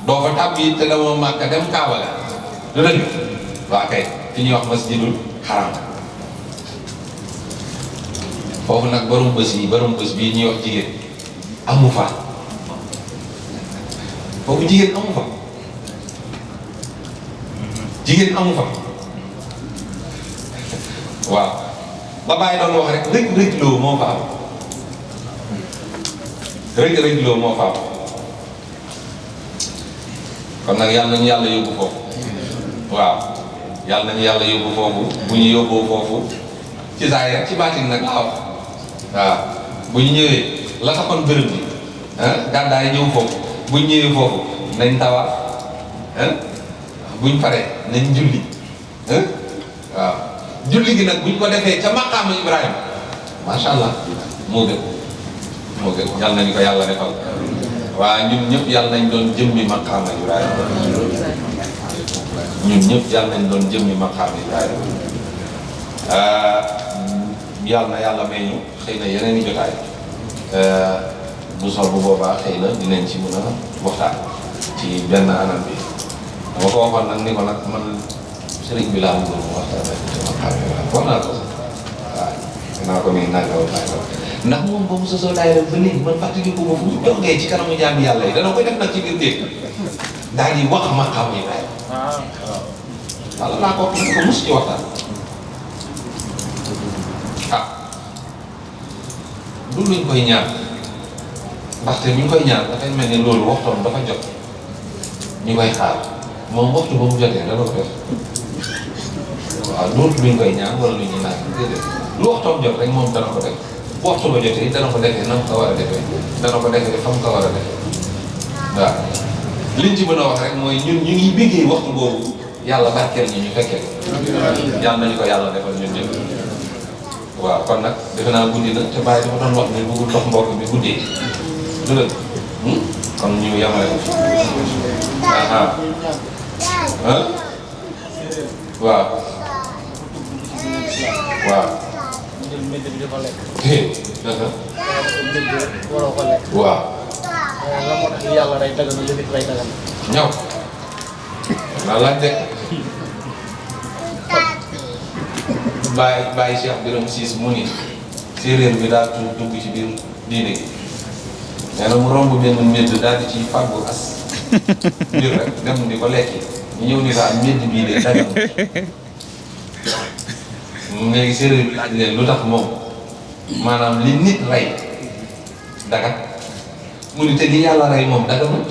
doo fa tàbbi te demoo Màkka dem Kaaba la du dëgg waa kay fi ñuy wax masjidul xaram foofu nag borom bés bii ñuy wax jigéen amu fa foofu jigéen amu fa waaw ba bàyyi doon wax rek rëj loo moo fa am rëj loo moo fa am kon nag yàlla nañu yàlla yóbbu foofu waaw yàlla nañu yàlla yóbbu foofu bu ñu yóbboo foofu ci zaahir rek ci baatin nag laa wax waaw bu ñu ñëwee la taxoon bërëb bi gàddaay ñëw foofu bu ñu ñëwee foofu nañ tawa buñ paree nañ julli waaw julli gi nag buñ ko defee ca maqaama Ibrahima macha allah moo gën yàlla nañu ko yàlla defal waaye ñun ñëpp yàlla nañ doon jëmmi maqaama Ibrahima ñun ñëpp yàlla nañ doon jëmmi maqaama Ibrahima yàlla na yàlla may ñu xëy na yeneen i jotaay bu sol bu boobaa xëy na dinañ ci mën a waxtaan ci benn anam bi dama ko waxoon nag ni ko nag man sëriñ bi laa bëggoon mu waxtaan rek ci maqaama Ibrahima wax naa ko sax waaw dinaa ko muy nangawal ndax moom ba mu sosoo daayira ba léegi man fàttali ko ba fu mu toogee ci kanamu jaami yàlla yi dana koy def nag ci biir dégg daal di wax maqaama Ibrahima wala laa ko wax ko mos ci waxtaan du luñ koy ñaan ndaxte ñu koy ñaan dafay mel ni loolu waxtoom dafa jot ñu koy xaar moom waxtu ba mu jotee dana ko def waaw loolu luñ koy ñaan wala lu ñuy naan déedéet lu waxtoom jot rek moom dana ko def waxtu ba jotee dana ko defee na mu ko war a defee dana ko defee fa mu ko war a defee waaw liñ ci mën a wax rek mooy ñun ñu ngi béggee waxtu boobu yàlla barkeel ñu fekkee yàlla nañu ko yàlla defal ñun ñëpp waaw kon nag defe naa guddi na te bàyyi dafa doon wax ne bëggul ndox mbokk bi guddee du dëgg kon ñu yamale ko waaw waaw waaw ñaw la laaj de bàyyi Cheikh Birame Ciss mu ni séeréer bi daal tuub dugg ci biir diine gi nee na mu romb benn mbedd daal di ci fàggu as mbir rek dem di ko lekki ñu ñëw ni daal mbedd bii de dagal léegi séeréer bi laaj leen lu tax moom maanaam li nit rey dagat mu ni te li yàlla rey moom daganut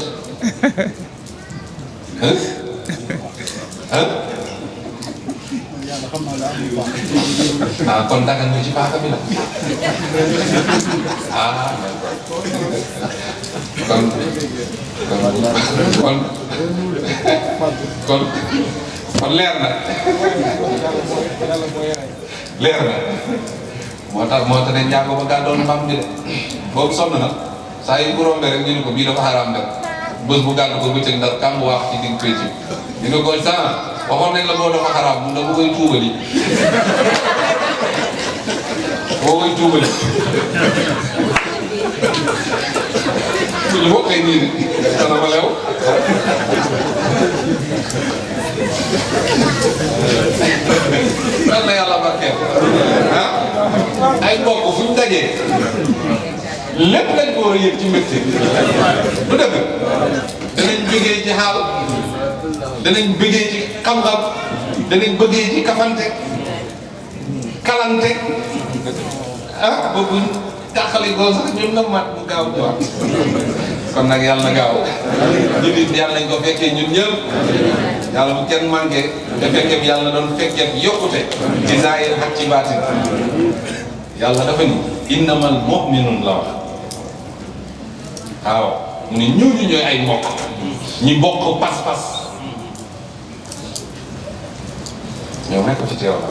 ah kon dagan nga ci paaka bi la ah kon leer na moo tax ne njaago ba gaa doon mbaam bi de boobu sonn na saa yu ko rombee rek ñu ne ko bii dafa xaraam dem bés bu gàddu ko bëccëg ndax kàmb waax ci digg pénc ñu ne ko saa waxoon nañ la boo dafa xaraam mun na bu koy tuubali suñu bokkee nii ni dana ma lew dal na yàlla barkeel ah ay mbokk fu ñu dajee lépp lañ ko war a yëg ci mbégte du dëgg danañ jógee ci xaal danañ bëggee ci xam-xam danañ bëggee ci kafante kalante ah boobu taxali ko sax ñun na mat bu gaaw ñëwaat kon nag yàlla na gaaw ñu nit yàlla nañ ko fekkee ñun ñëpp yàlla bu kenn manqué te fekkeem yàlla doon fekkeem yokkute ci zaahir ak ci baatin yàlla dafa ni innamal mu'minun la wax waaw mu ne ñooñu ñooy ay mbokk ñi bokk pas-pas ñoom nekk ci teew la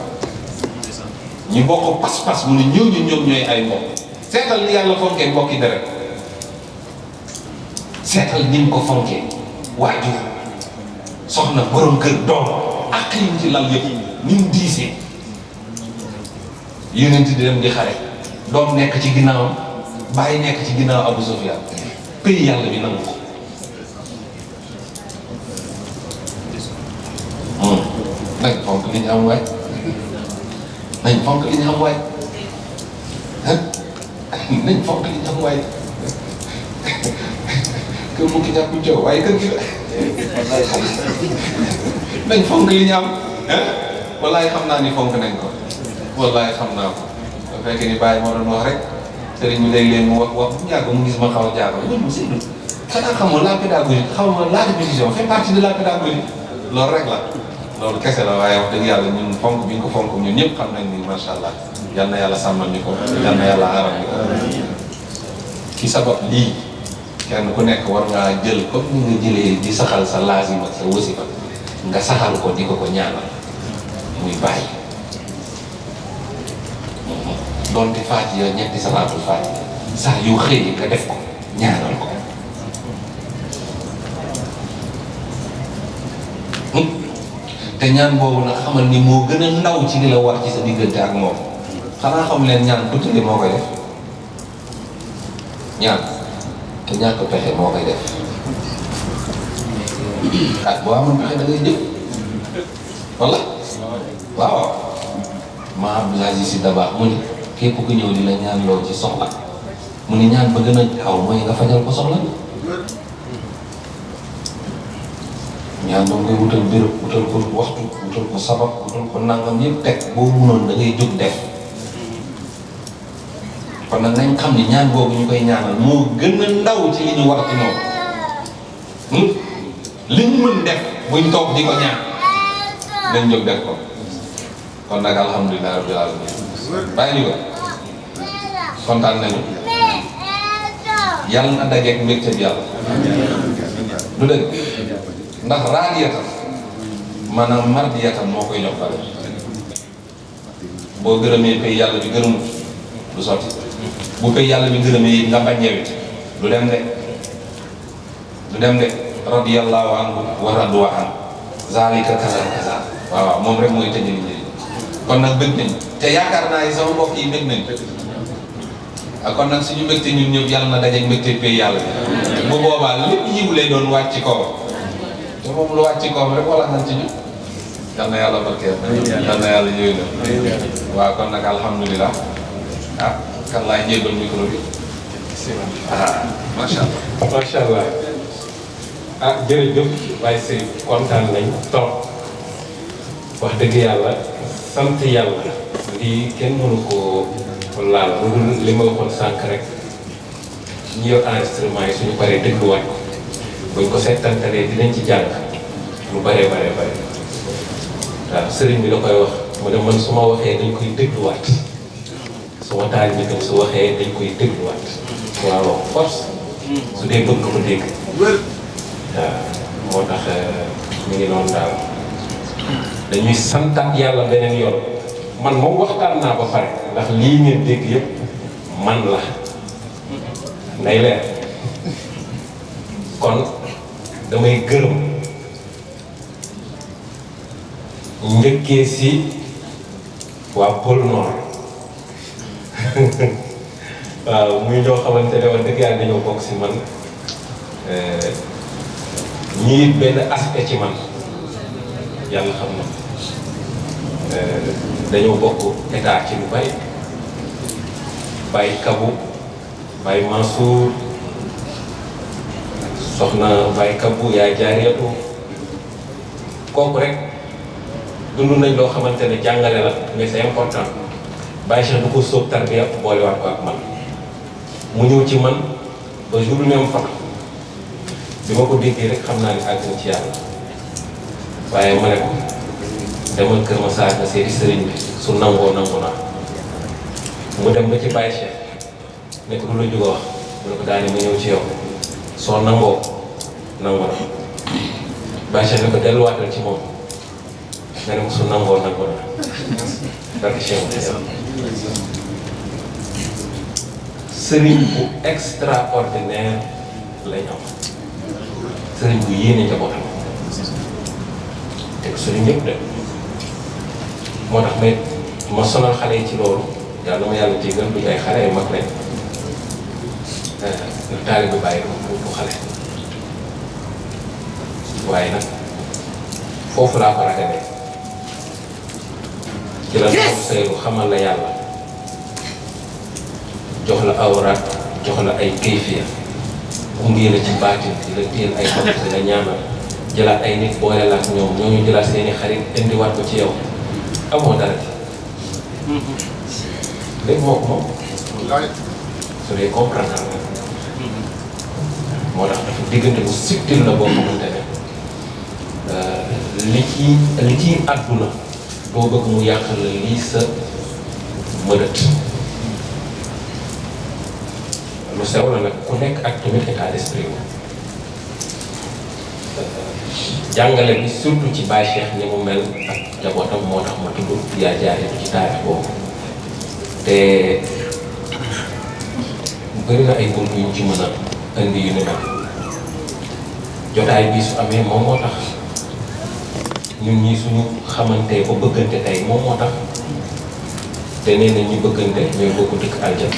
ñi bokk pas-pas mu ne ñooñu ñoom ñooy ay mbokk seetal ni yàlla fonkee mbokki deret seetal ni mu ko fonkee waajur soxna borom kër doom ak yi ci lal yëpp ni mu diisee yonent di dem di xare doom nekk ci ginnaawam bàyyi nekk ci ginnaaw Abu Sufyaan pays yàlla bi nangu ko nañ fonk li ñu am waay nañ fonk li ñu am waay nañ fonk li ñu am waay kër mu ki ñàkk coow waaye kër gi la nañ fonk li ñu am wallaay xam naa ni fonk nañ ko wallaay xam naa ko bu fekkee ni bàyyi moo doon wax rek sëriñ bi léeg-léeg mu wax bu ñàkk mu gis ma xaw a jaaxal loolu mu Seydou xanaa xamoo la pédagogie xamoo la répétition fait partie de la pédagogie loolu rek la loolu kese la waaye wax dëgg yàlla ñun fonk bi ñu ko fonk ñun ñëpp xam nañ ni macha allah yal na yàlla sàmmal ñu ko yal na yàlla aaral ñu ko ki sabab lii kenn ku nekk war ngaa jël comme ni nga jëlee di saxal sa laazima sa wasifa nga saxal ko di ko ñaanal muy bàyyi doonte Faatiha ñetti salaatul Faatiha saa yu xëy nga def ko ñaanal ko te ñaan boobu nag xamal ni moo gën a ndaw ci li la war ci sa diggante ak moom xanaa xam leen ñaan ku tëddee moo koy def ñaan te ñàkk pexe moo koy def ah boo amoon pexe da ngay jëf wala waaw ma Abdoul Aziz Sy Dabakh mu ni képp ku ñëw di la ñaan loo ci soxla mu ni ñaan ba gën a gaaw mooy nga fajal ko soxla ñaan doo koy wutal béréb wutal ko waxtu wutal ko sabab wutal ko nangam yëpp teg boo munoon da ngay jóg def kon nag nañ xam ni ñaan boobu ñu koy ñaanal moo gën a ndaw ci li ñu war ci ñoom li ñu mën def buñ toog di ko ñaan nañ jóg def ko kon nag alhamdulilah rabbil alamin bàyyi ñu ko kontaan nañu yàlla na dajeeg mbégte bi yàlla du dëgg ndax raadiyatan maanaam mardiyatan moo koy jox bale boo gërëmee pay yàlla bi gërëmut du sotti bu pay yàlla bi gërëmee it nga bañ ñewit du dem de radiyallahu anhu wa radu anhu zalika kaza kaza waaw moom rek mooy tëjali njëriñ kon nag bëgg nañ te yaakaar naa yi sama mbokk yi bëgg nañ ak kon nag suñu mbégte ñun ñëpp yàlla na dajeeg mbégte pay yàlla bi bu boobaa lépp yiw lay doon wàcc ci kaw te moom lu wàcc ci kaw rek wala nañ ci ñu yal na yàlla barkeel yal na yàlla yooyu la waaw kon nag alhamdulilah ah kan laay jébbal micro bi macha allah ah jërëjëf Baye Sey kontaan nañ trop wax dëgg yàlla sant yàlla lii kenn mënu ko laal lu dul li ma waxoon sànq rek ñi yor enregistrement yi suñu paree dégluwaat ko buñ ko seetantalee dinañ ci jàng lu bare waaw sëriñ bi da koy wax mu ne man su ma waxee dañ koy dégluwaat su ma taal bi tam su waxee dañ koy dégluwaat waaw force su dee bëgg ko dégg waaw moo tax ñu ngi noonu daal dañuy santaat yàlla beneen yoon man moom waxtaan naa ba pare ndax lii ngeen dégg yëpp man la nday leer kon damay gërëm njëkkee si waa pôle nord waaw muy ñoo xamante ne wax dëgg yàlla dañoo bokk si man ñii benn aspect ci man yàlla xam na dañoo bokk état ci lu bari Baye Kabou Baye Mansour soxna Baye Kabou yaay jaariyatu kooku rek dund nañ loo xamante ne jàngale la mais c'est important Baye Cheikh du ko sóob tarbiya boolewaat ko ak man mu ñëw ci man ba jour bi même fan bi ma ko déggee rek xam naa ne àgg na ci yàlla waaye ma ne ko demal Kër Massar nga seeti sëriñ bi su nangoo nangu naa mu dem ba ci Baye Cheikh ne ko du la jóg a wax mu ne ko daane ma ñëw ci yow soo nangoo nangu na Baye Cheikh ne ko delluwaatal ci moom nga ne ko su nangoo nangu na barke Cheikh sëriñ bu extraordinaire lañ am sëriñ bu yéene njabootam te sëriñ ñëpp de moo tax may ma sonal xale yi ci loolu yàlla ma yàlla jégal du ay xale ay mag lañ ndax taalibe bu bàyyi bu xale waaye nag foofu laa ko ragalee ci la xam sayru xamal la yàlla jox la awraat jox la ay kayfiya gunge la ci baatin di la téel ay bopp di la ñaanal jëlaat ay nit boole la ak ñoom ñooñu jëlaat seeni xarit indiwaat ko ci yow amoo dara ci léegi moo ko moom su dee comprendre nga moo tax dafa diggante bu subtil la boo xamante ne li ci àdduna doo bëgg mu yàq la lii sa mënat lu sew la nag ku nekk ak tamit état d'esprit jàngale bi surtout ci Baye Cheikh ni mu mel ak jabootam moo tax ma tudd yaa jaaree ci taarix boobu te bëri na ay bunt yu ñu ci mën a indi yu ni mel jotaay bi su amee moom moo tax ñun ñii suñu xamante ba bëggante tey moom moo tax te nee na ñu bëggante ñooy bokk dëkk aljana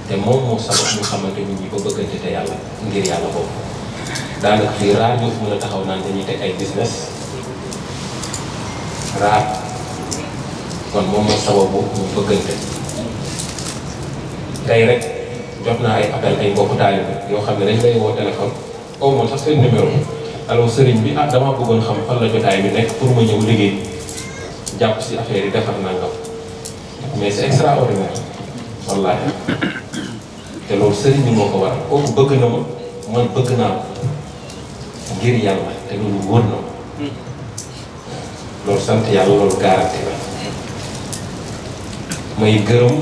te moom moo sabab ñu xamante ñun ñi ba bëggante te yàlla ngir yàlla boobu daanaka fii raar ñoo fi mën a taxaw naan dañuy teg ay business raar kon moom moo sababu ñu bëggante tey rek jot naa ay appel ay mbokku taalibe yoo xam ne dañ lay woo téléphone au moins sax seen numéro alors sëriñ bi ah damaa bëggoon xam fan la jotaay bi nekk pour ma ñëw liggéey jàpp si affaire yi defar nangam mais c'est extraordinaire wallaahi te loolu sëriñ bi moo ko waral kooku bëgg na ma man bëgg naa ko ngir yàlla te loolu wóor na ma loolu sant yàlla loolu garanti la may gërëm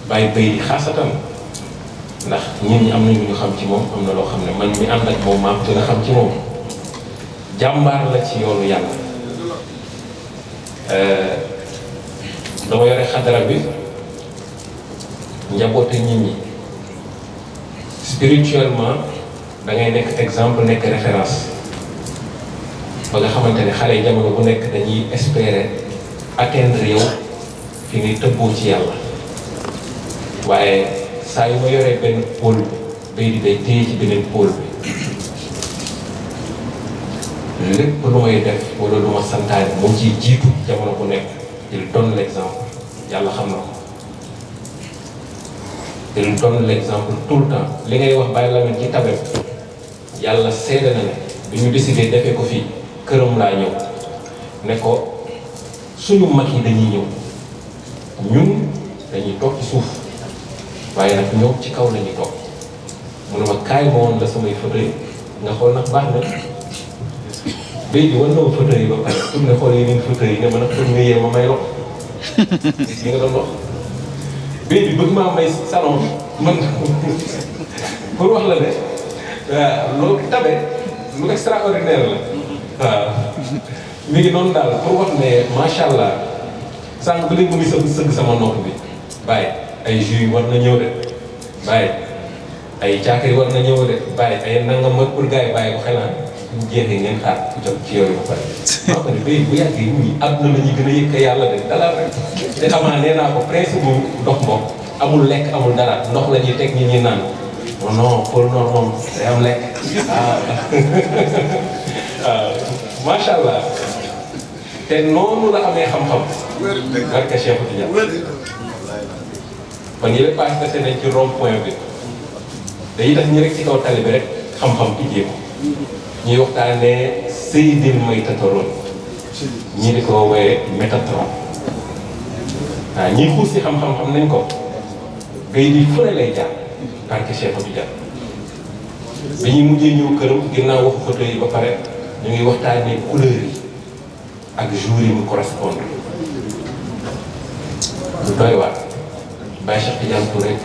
bàyyi bay di xaasatan ndax ñun ñi am nañu ñu xam ci moom am na loo xam ne man mi ànd ak moom maam te nga xam ci moom jàmbaar la ci yoonu yàlla dama yore xadara bi njaboote nit ñi spirituellement da ngay nekk exemple nekk référence ba nga xamante ne xale yi jamono bu nekk dañuy espérer atteindre yow fi ngay tëbboo ci yàlla waaye saa yu ma yoree benn pôle bi bay di day téye ci beneen pôle bi lépp lu may def wala lu ma santaane moom ciy jiitu jamono bu nekk il donne l'exemple yàlla xam na ko il donne l'exemple tout le temps li ngay wax Baye Lamine ci tabet yàlla seede na ne bi ñu décidé defee ko fii këram laa ñëw ne ko suñu mag yi dañuy ñëw ñun dañuy toog ci suuf waaye nag ñoom ci kaw lañuy toog mu ne ma kaay ma woon la samay fauteuil nga xool nag baax na béy bi war na ma fauteuil yi ba pare pour nga xool yeneen fauteuil yi ne ma nag pour nga yee ma may loxo li nga doon wax béy bi bëgg maa may salon bi man pour wax la ne loolu tabe lu extraordinaire la waaw mi ngi noonu daal pour wax ne macha allah sànq ba léegi mu ngi sëgg sama nopp bi bàyyi ay jus war na ñëw de bàyyi ay caakiri war na ñëw de bàyyi ay nangam mag pour gars yi bàyyi ko xelaan bu jeexee ngeen xaar jot ci yooyu ba pare maa ko ne béy bu yàggee nit ñi àdduna la ñuy gën a yëg yàlla de dalal rek te amaa nee naa ko principe bu ndox mbokk amul lekk amul dara ndox la ñuy teg nit ñi naan non non pour noonu moom day am lekk waaw macha allah te noonu la amee xam-xam barke Cheikh Tidiane kon yële paase tase nañ ci rond point bi dañuy def ñu rek ci kaw tali bi rek xam-xam tijjee ko ñuy waxtaanee Seydil Maytataroon ñii di ko woowee Métatron waaw ñiy xuus ci xam-xam xam nañ ko gay di fu ne lay jaar barke Cheikh Tidiane bi ñuy mujjee ñëw këram ginnaaw waxu photo yi ba pare ñu ngi waxtaanee couleur yi ak jour yi mu correspondre lu doy waar Baye Cheikh Tidiane Touré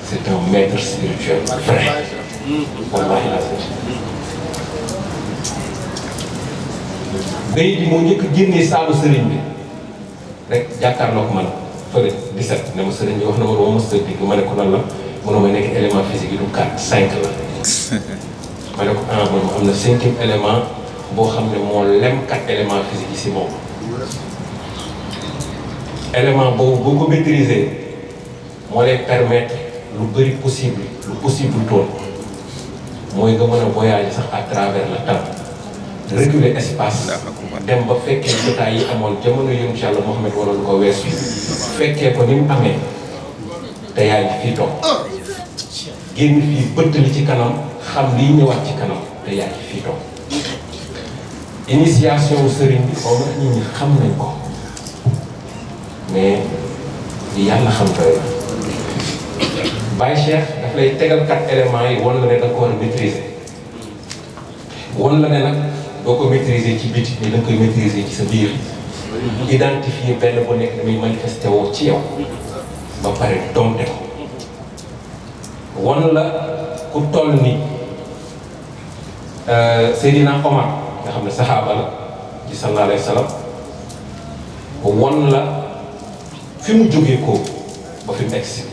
c'est un maître spirituel vrai wallahi la bay bi moo njëkk génnee saalu sëriñ bi rek jàkkaarloo ko man fële 17 ne ma sëriñ bi wax na ma dama mos a dégg ma ne ko lan la mënoo ma nekk élément physique yi du 4 5 la ma ne ko man am na 5e élément boo xam ne moo lem 4 éléments physiques yi si moom élément boobu boo ko maîtriser moo lay permettre lu bëri possible lu possible toon mooy nga mën a voyager sax à travers le temps reculer espace dem ba fekkee jotaay yi amoon jamono yonent Yàlla Muhammad wala lu ko weesu fekkee ko ni mu amee te yaa ngi fii toog génn fii bëtt li ci kanam xam lii ñëwaat ci kanam te yaa ngi fii toog initiation wu sëriñ bi xaw ma nit ñi xam nañ ko mais li yàlla xam doy na Baye Cheikh daf lay tegal 4 éléments yi wan la ne da nga ko war a maîtriser wan la ne nag doo ko maîtriser ci biti ni da nga koy maîtriser ci sa biir identifier benn bu nekk damay manifesté woo ci yow ba pare dompte ko wan la ku toll ni Seydina Omar nga xam ne saxaaba la ci sallallahu alayhi wa sallam wan la fi mu jógee ko ba fi mu egsi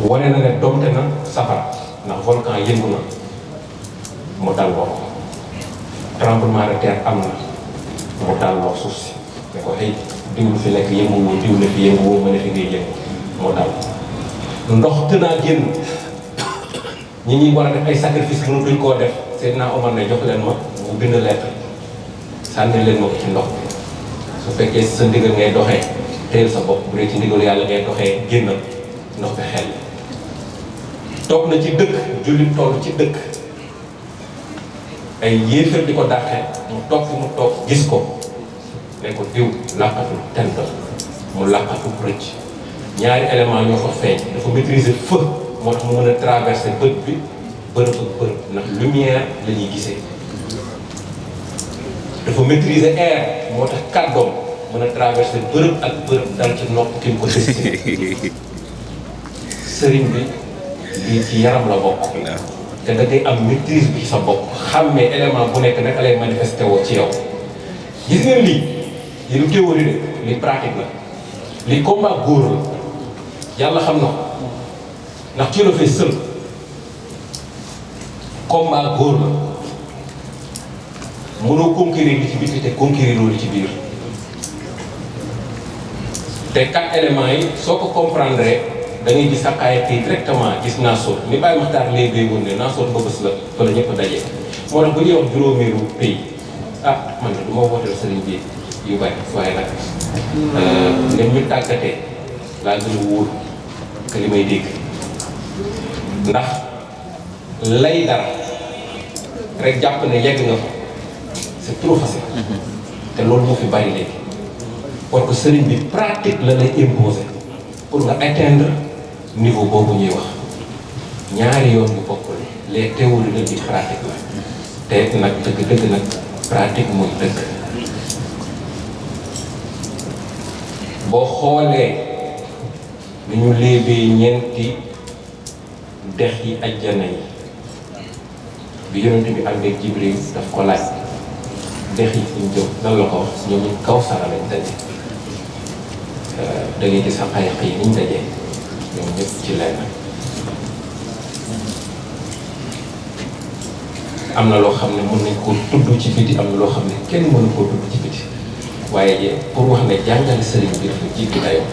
wane na ne dompte na safara ndax volcan yëngu na mu dal wax tremblement de terre am na mu dal wax suuf si ne ko xëy diw lu fi nekk yëngu woo diw la fi yëngu woo ma ne fi ngay yëngu mu dal ndox tënaa génn ñi ñuy war a def ay sacrifice mënu duñ koo def Seydina Omar ne jox leen ma mu bind lettre sànni leen ma ko ci ndox bi su fekkee sa ndigal ngay doxee teel sa bopp bu dee ci ndigal yàlla ngay doxee génnal ndox bi xel toog na ci dëkk jullit toll ci dëkk ay yéefar di ko dàqee mu toog fi mu toog gis ko ne ko diw làqatu tent mu làqatu rëcc ñaari élément ñoo fa feeñ dafa maîtriser feu moo tax mu mën a traverser bët bi bërëb ak bërëb ndax lumière la ñuy gisee dafa maîtriser air moo tax kàddoom mën a traverser bërëb ak bërëb dal ci nopp ki mu ko destiné sëriñ bi lii ci yaram la bokk te da ngay am maîtrise bi sa bopp xàmmee élément bu nekk naka lay manifesté woo ci yow gis ngeen lii yi lu théorie de li pratique la li combat góor la yàlla xam na ko ndax ci la fay sël combat góor la mënoo conquérir li ci biti te conquérir li ci biir te 4 éléments yi soo ko comprendre da ngay gis xaqaay yi directement gis Nassour ni Baye Makhtar léegi day woon ne Nassour Mbëbës la fa la ñëpp daje moo tax bu ñuy wax juróomeelu pays man de du ma wooteel sëriñ bi yu bari waaye nag nem ñu tàggatee laa gën a wóor que li may dégg ndax lay dara rek jàpp ne yegg nga fa c'est trop facile te loolu moo fi bari léegi parce que sëriñ bi pratique la lay imposer pour nga atteindre niveau boobu ñuy wax ñaari yoon yu bokkul les théories la di pratique la te nag dëgg-dëgg nag pratique mooy dëgg boo xoolee ni ñu léebee ñeenti dex yi ajjana yi bi yonent bi ànd ak Jibril daf ko laaj dex yi ñu jóg nan la ko wax ñoom ñu kaw sara lañ daje da ngay gis sa xayaq yi niñ dajee ñoom ñëpp ci lenn am na loo xam ne mën nañ koo tudd ci biti am na loo xam ne kenn mënu koo tudd ci biti waaye pour wax ne jàngale sëriñ bi dafa jéggi dayoo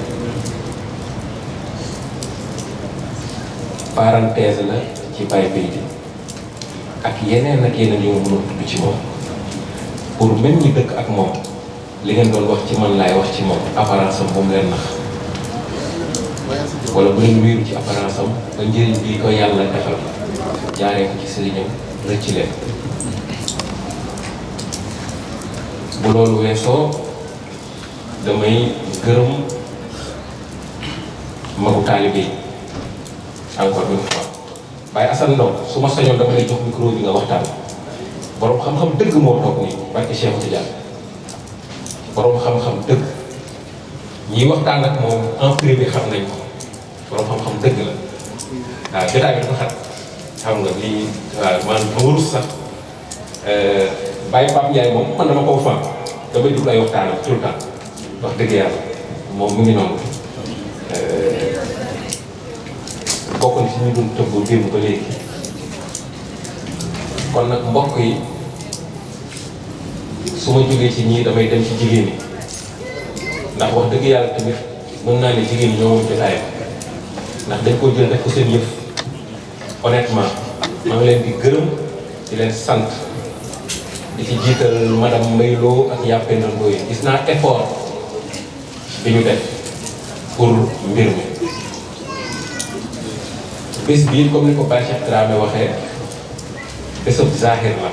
parenthèse la ci Baye Béy ak yeneen yu ma mënoon tudd ci moom pour même ñi dëkk ak moom li ngeen doon wax ci man laay wax ci moom apparence am bu mu leen nax wala bu leen wéeru ci apparence am ba njëriñ bi ko yàlla defal jaaree ko ci sëriñam rëcc leen bu loolu weesoo damay gërëm magu taalibe yi encore une fois Baye Assane Ndao su ma sañoon dama lay jox micro bi nga waxtaan borom xam-xam dëgg moo toog nii barke Cheikh Tidiane borom xam-xam dëgg ñiy waxtaan ak moom en privé xam nañ ko borom xam-xam dëgg la waaw jotaay bi dafa xat xam nga lii waaw man ma warus sax Baye Pape Ndiaye moom man dama koo fan damay dugg ay waxtaanam tout le temps wax dëgg yàlla moom mu ngi noonu bokk na ci ñu doon tëbb démb ba léegi kon nag mbokk yi su ma jógee ci ñii damay dem ci jigéen ñi ndax wax dëgg yàlla tamit mën naa ne jigéen ñi ñoo moom jotaayam ndax dañ ko jël def ko seen yëf honnêtement maa ngi leen di gërëm di leen sant di ci jiital madame Mbaylo ak Yapenda Ndoye gis naa effort bi ñu def pour mbir mi bés bii comme ni ko Baye Cheikh Dramé waxee bésab zahir la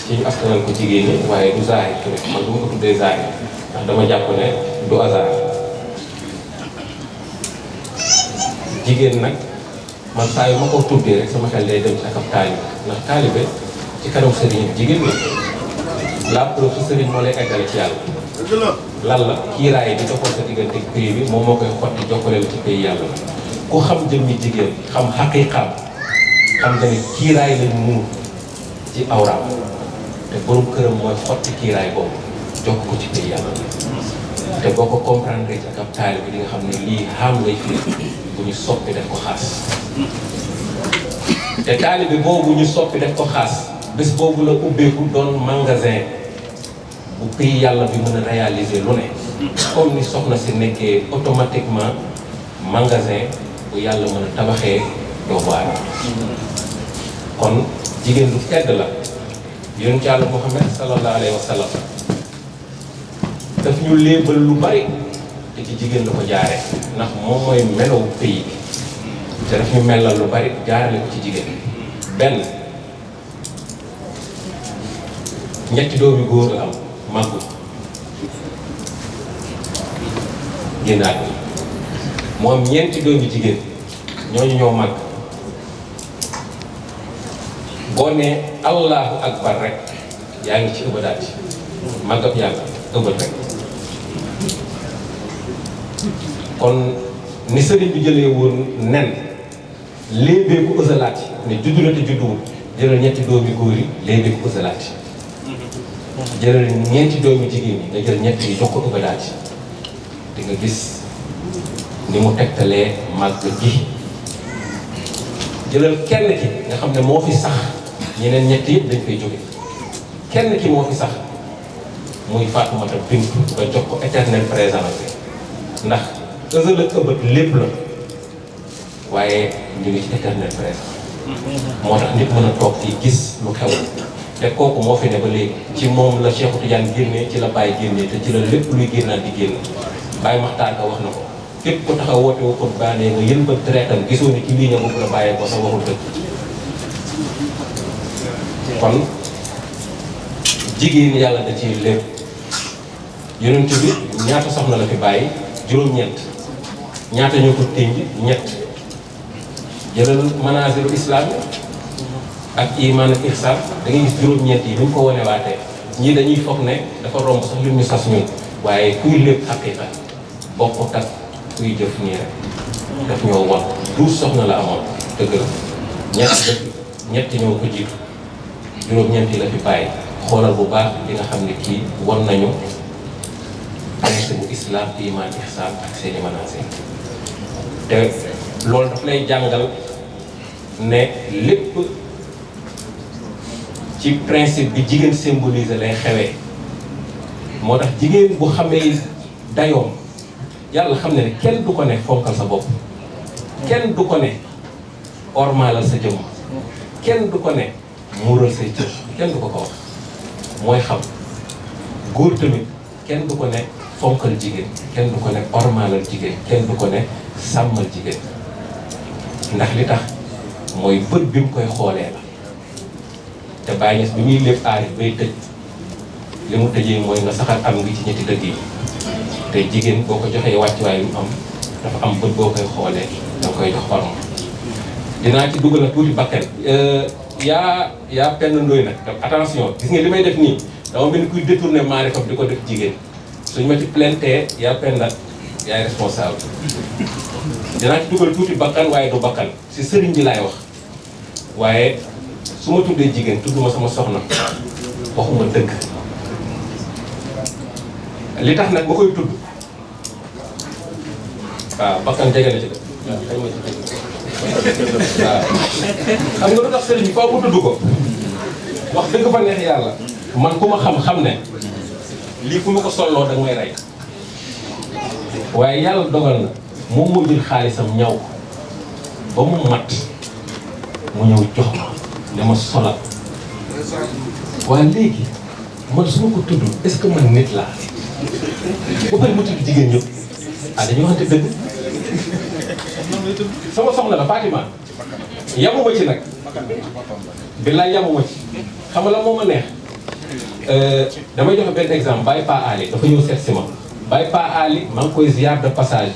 ci ñu askanal ko jigéen ñi waaye du zahir tamit man du ma ko tuddee zahir ndax dama jàpp ne du hasard jigéen nag man saa yu ma ko tuddee rek sama xel day dem ci ak ab taalibe ndax taalibe ci kanam sëriñ jigéen la preuve su sëriñ moo lay eggale ci yàlla lan la kiiraay bi doxoon sa diggante pays bi moom moo koy xotti jokkale la ci pays yàlla la ku xam jëmmi jigéen xam xaqiiqaam xam nga ni kiiraay lañ muur ci awraam te borom këram mooy xotti kiiraay boobu jokk ko ci pays yàlla la te boo ko comprendre ci ak ab taalibe bi di nga xam ne lii xam lay firi bu ñu soppi def ko xaas te taalibe boobu ñu soppi def ko xaas bés boobu la ubbeeku doon magasin bu pays yàlla bi mën a réaliser lu ne comme ni soxna si nekkee automatiquement magasin bu yàlla mën a tabaxee doomu aadama kon jigéen du tedd la yonent yàlla Muhammad sallallahu alayhi wa sallam daf ñu léebal lu bari te ci jigéen la ko jaaree ndax moom mooy melow pays bi te daf ñu melal lu bari jaarale ko ci jigéen benn ñetti doomi góor la am màggu génnaat bi mu am ñeenti doomi jigéen ñooñu ñoo màgg boo nee allahu akbar rek yaa ngi ci ëbbadaat yi màggab yàlla ëbbal rek kon ni sëriñ bi jëlee woon nen léebee ko ësalaat yi ne juddu la te judduwul jëlal ñetti doomi góor yi léebee ko ësalaat yi jëlal ñeenti doomi jigéen yi nga jël ñett yi jox ko ëbbadaat yi di nga gis ni mu tegtalee màgg gi jëlal kenn ki nga xam ne moo fi sax ñeneen ñett yëpp dañ koy jóge kenn ki moo fi sax muy Faatumata Bintu nga jox ko éternel présence ndax ësal ak ëbët lépp la waaye ñu ngi ci éternel présent moo tax nit mën a toog fii gis lu xew te kooku moo fi ne ba léegi ci moom la Cheikh Tidiane génnee ci la Baye génnee te ci la lépp luy génnaat di génn Baye Maxtaar Ka wax na ko képp ko taxaw woote wu ko baanee nga yën ba traitam gisoo ni ci lii nga bëgg la bàyyee ko sa waxul dëgg kon jigéen yàlla da ci lépp yonent bi ñaata soxna la fi bàyyi juróom-ñeent ñaata ñoo ko tënj ñett jëlal manaazilu islam ak iman ak ihsan da ngay gis juróom-ñeent yi ni mu ko wanewaatee ñii dañuy foog ne dafa romb sax lu ñu sas ñun waaye kuy lépp xaqiqa bokkut ak kuy jëf nii rek daf ñoo won 12 soxna la amoon dëgg la ñett ñoo ko jiitu juróom-ñeent yi la fi bàyyi xoolal bu baax li nga xam ne kii won nañu principe bu islam iman ihsan ak seeni manazil te loolu daf lay jàngal ne lépp ci principe bi jigéen symbolise lay xewee moo tax jigéen bu xamee dayoom yàlla xam ne kenn du ko ne fonkal sa bopp kenn du ko ne ormaalal sa jëmm kenn du ko ne muural say cër kenn du ko ko wax mooy xam góor tamit kenn du ko ne fonkal jigéen kenn du ko ne ormaalal jigéen kenn du ko ne sàmmal jigéen ndax li tax mooy bët bi mu koy xoolee la te Baye Niass bi muy lépp aari bay tëj li mu tëjee mooy nga saxal am ngi ci ñetti dëgg yi te jigéen boo ko joxee wàccuwaay yu am dafa am bët boo koy xoolee da nga koy jox orma dinaa ci dugg na tuuti bakkan yaa penn ndoy nag attention gis nga li may def nii dama mel ni kuy détourné maarifam di ko def jigéen suñu ma ci plainte yaa penn nag yaay responsable dinaa ci dugal tuuti bakkan waaye du bakkan si sëriñ bi laay wax waaye su ma tuddee jigéen tudduma sama soxna waxuma dëgg li tax nag ba koy tudd waaw bakkan jege na ci dëgg waaw xam nga lu tax sëriñ bi faaw mu tudd ko wax dëgg fa neex yàlla man ku ma xam ne lii ku ma ko solloo danga may rey waaye yàlla dogal na moom moo jël xaalisam ñaw ba mu mat mu ñëw jox ma ne ma solal waaye léegi man su ma ko tudd est-ce que man nit laa ba pare mu tudd jigéen ñëpp dañuy waxante dëgg sama soxna la Fatima yamuma ci nag billaay yamuma ci xam nga la moo ma neex damay joxe benn exemple Baye Pa Ali dafa ñëw seet si ma Baye Pa Ali maa ngi koy ziar de passage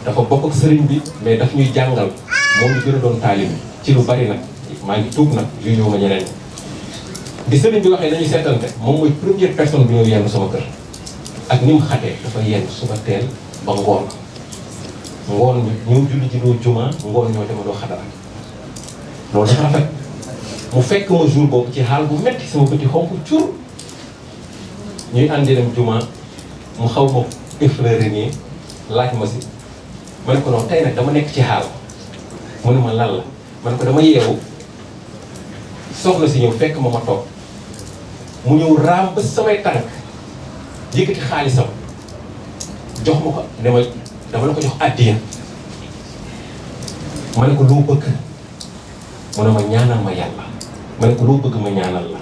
dafa bokk ak sëriñ bi mais daf ñuy jàngal moom ñu gën a doon taalim ci lu bari nag maa ngi tuub nag yu ñëw ma ñeneen di sëriñ bi waxee nañu seetante moom mooy première personne bi ñëw yenn sama kër ak ni mu xatee dafa yenn suba teel ba ngoon ñëw julli ji doo juma ngoon ñoo dema doo xadara loolu dafa rafet mu fekk ma jour boobu ci xaal bu metti sama bëti xonk cur ñuy àndi dem juma mu xaw ma effleuré nii laaj ma si ma ne ko noonu tey nag dama nekk ci xaal mu ne ma lan la ma ne ko dama yeewu soxna si ñëw fekk ma toog mu ñëw raam ba samay tànk yëkkati xaalisam jox ma ko ne ma dama la ko jox àddiya ma ne ko loo bëgg mu ne ma ñaanal ma yàlla ma ne ko loo bëgg ma ñaanal la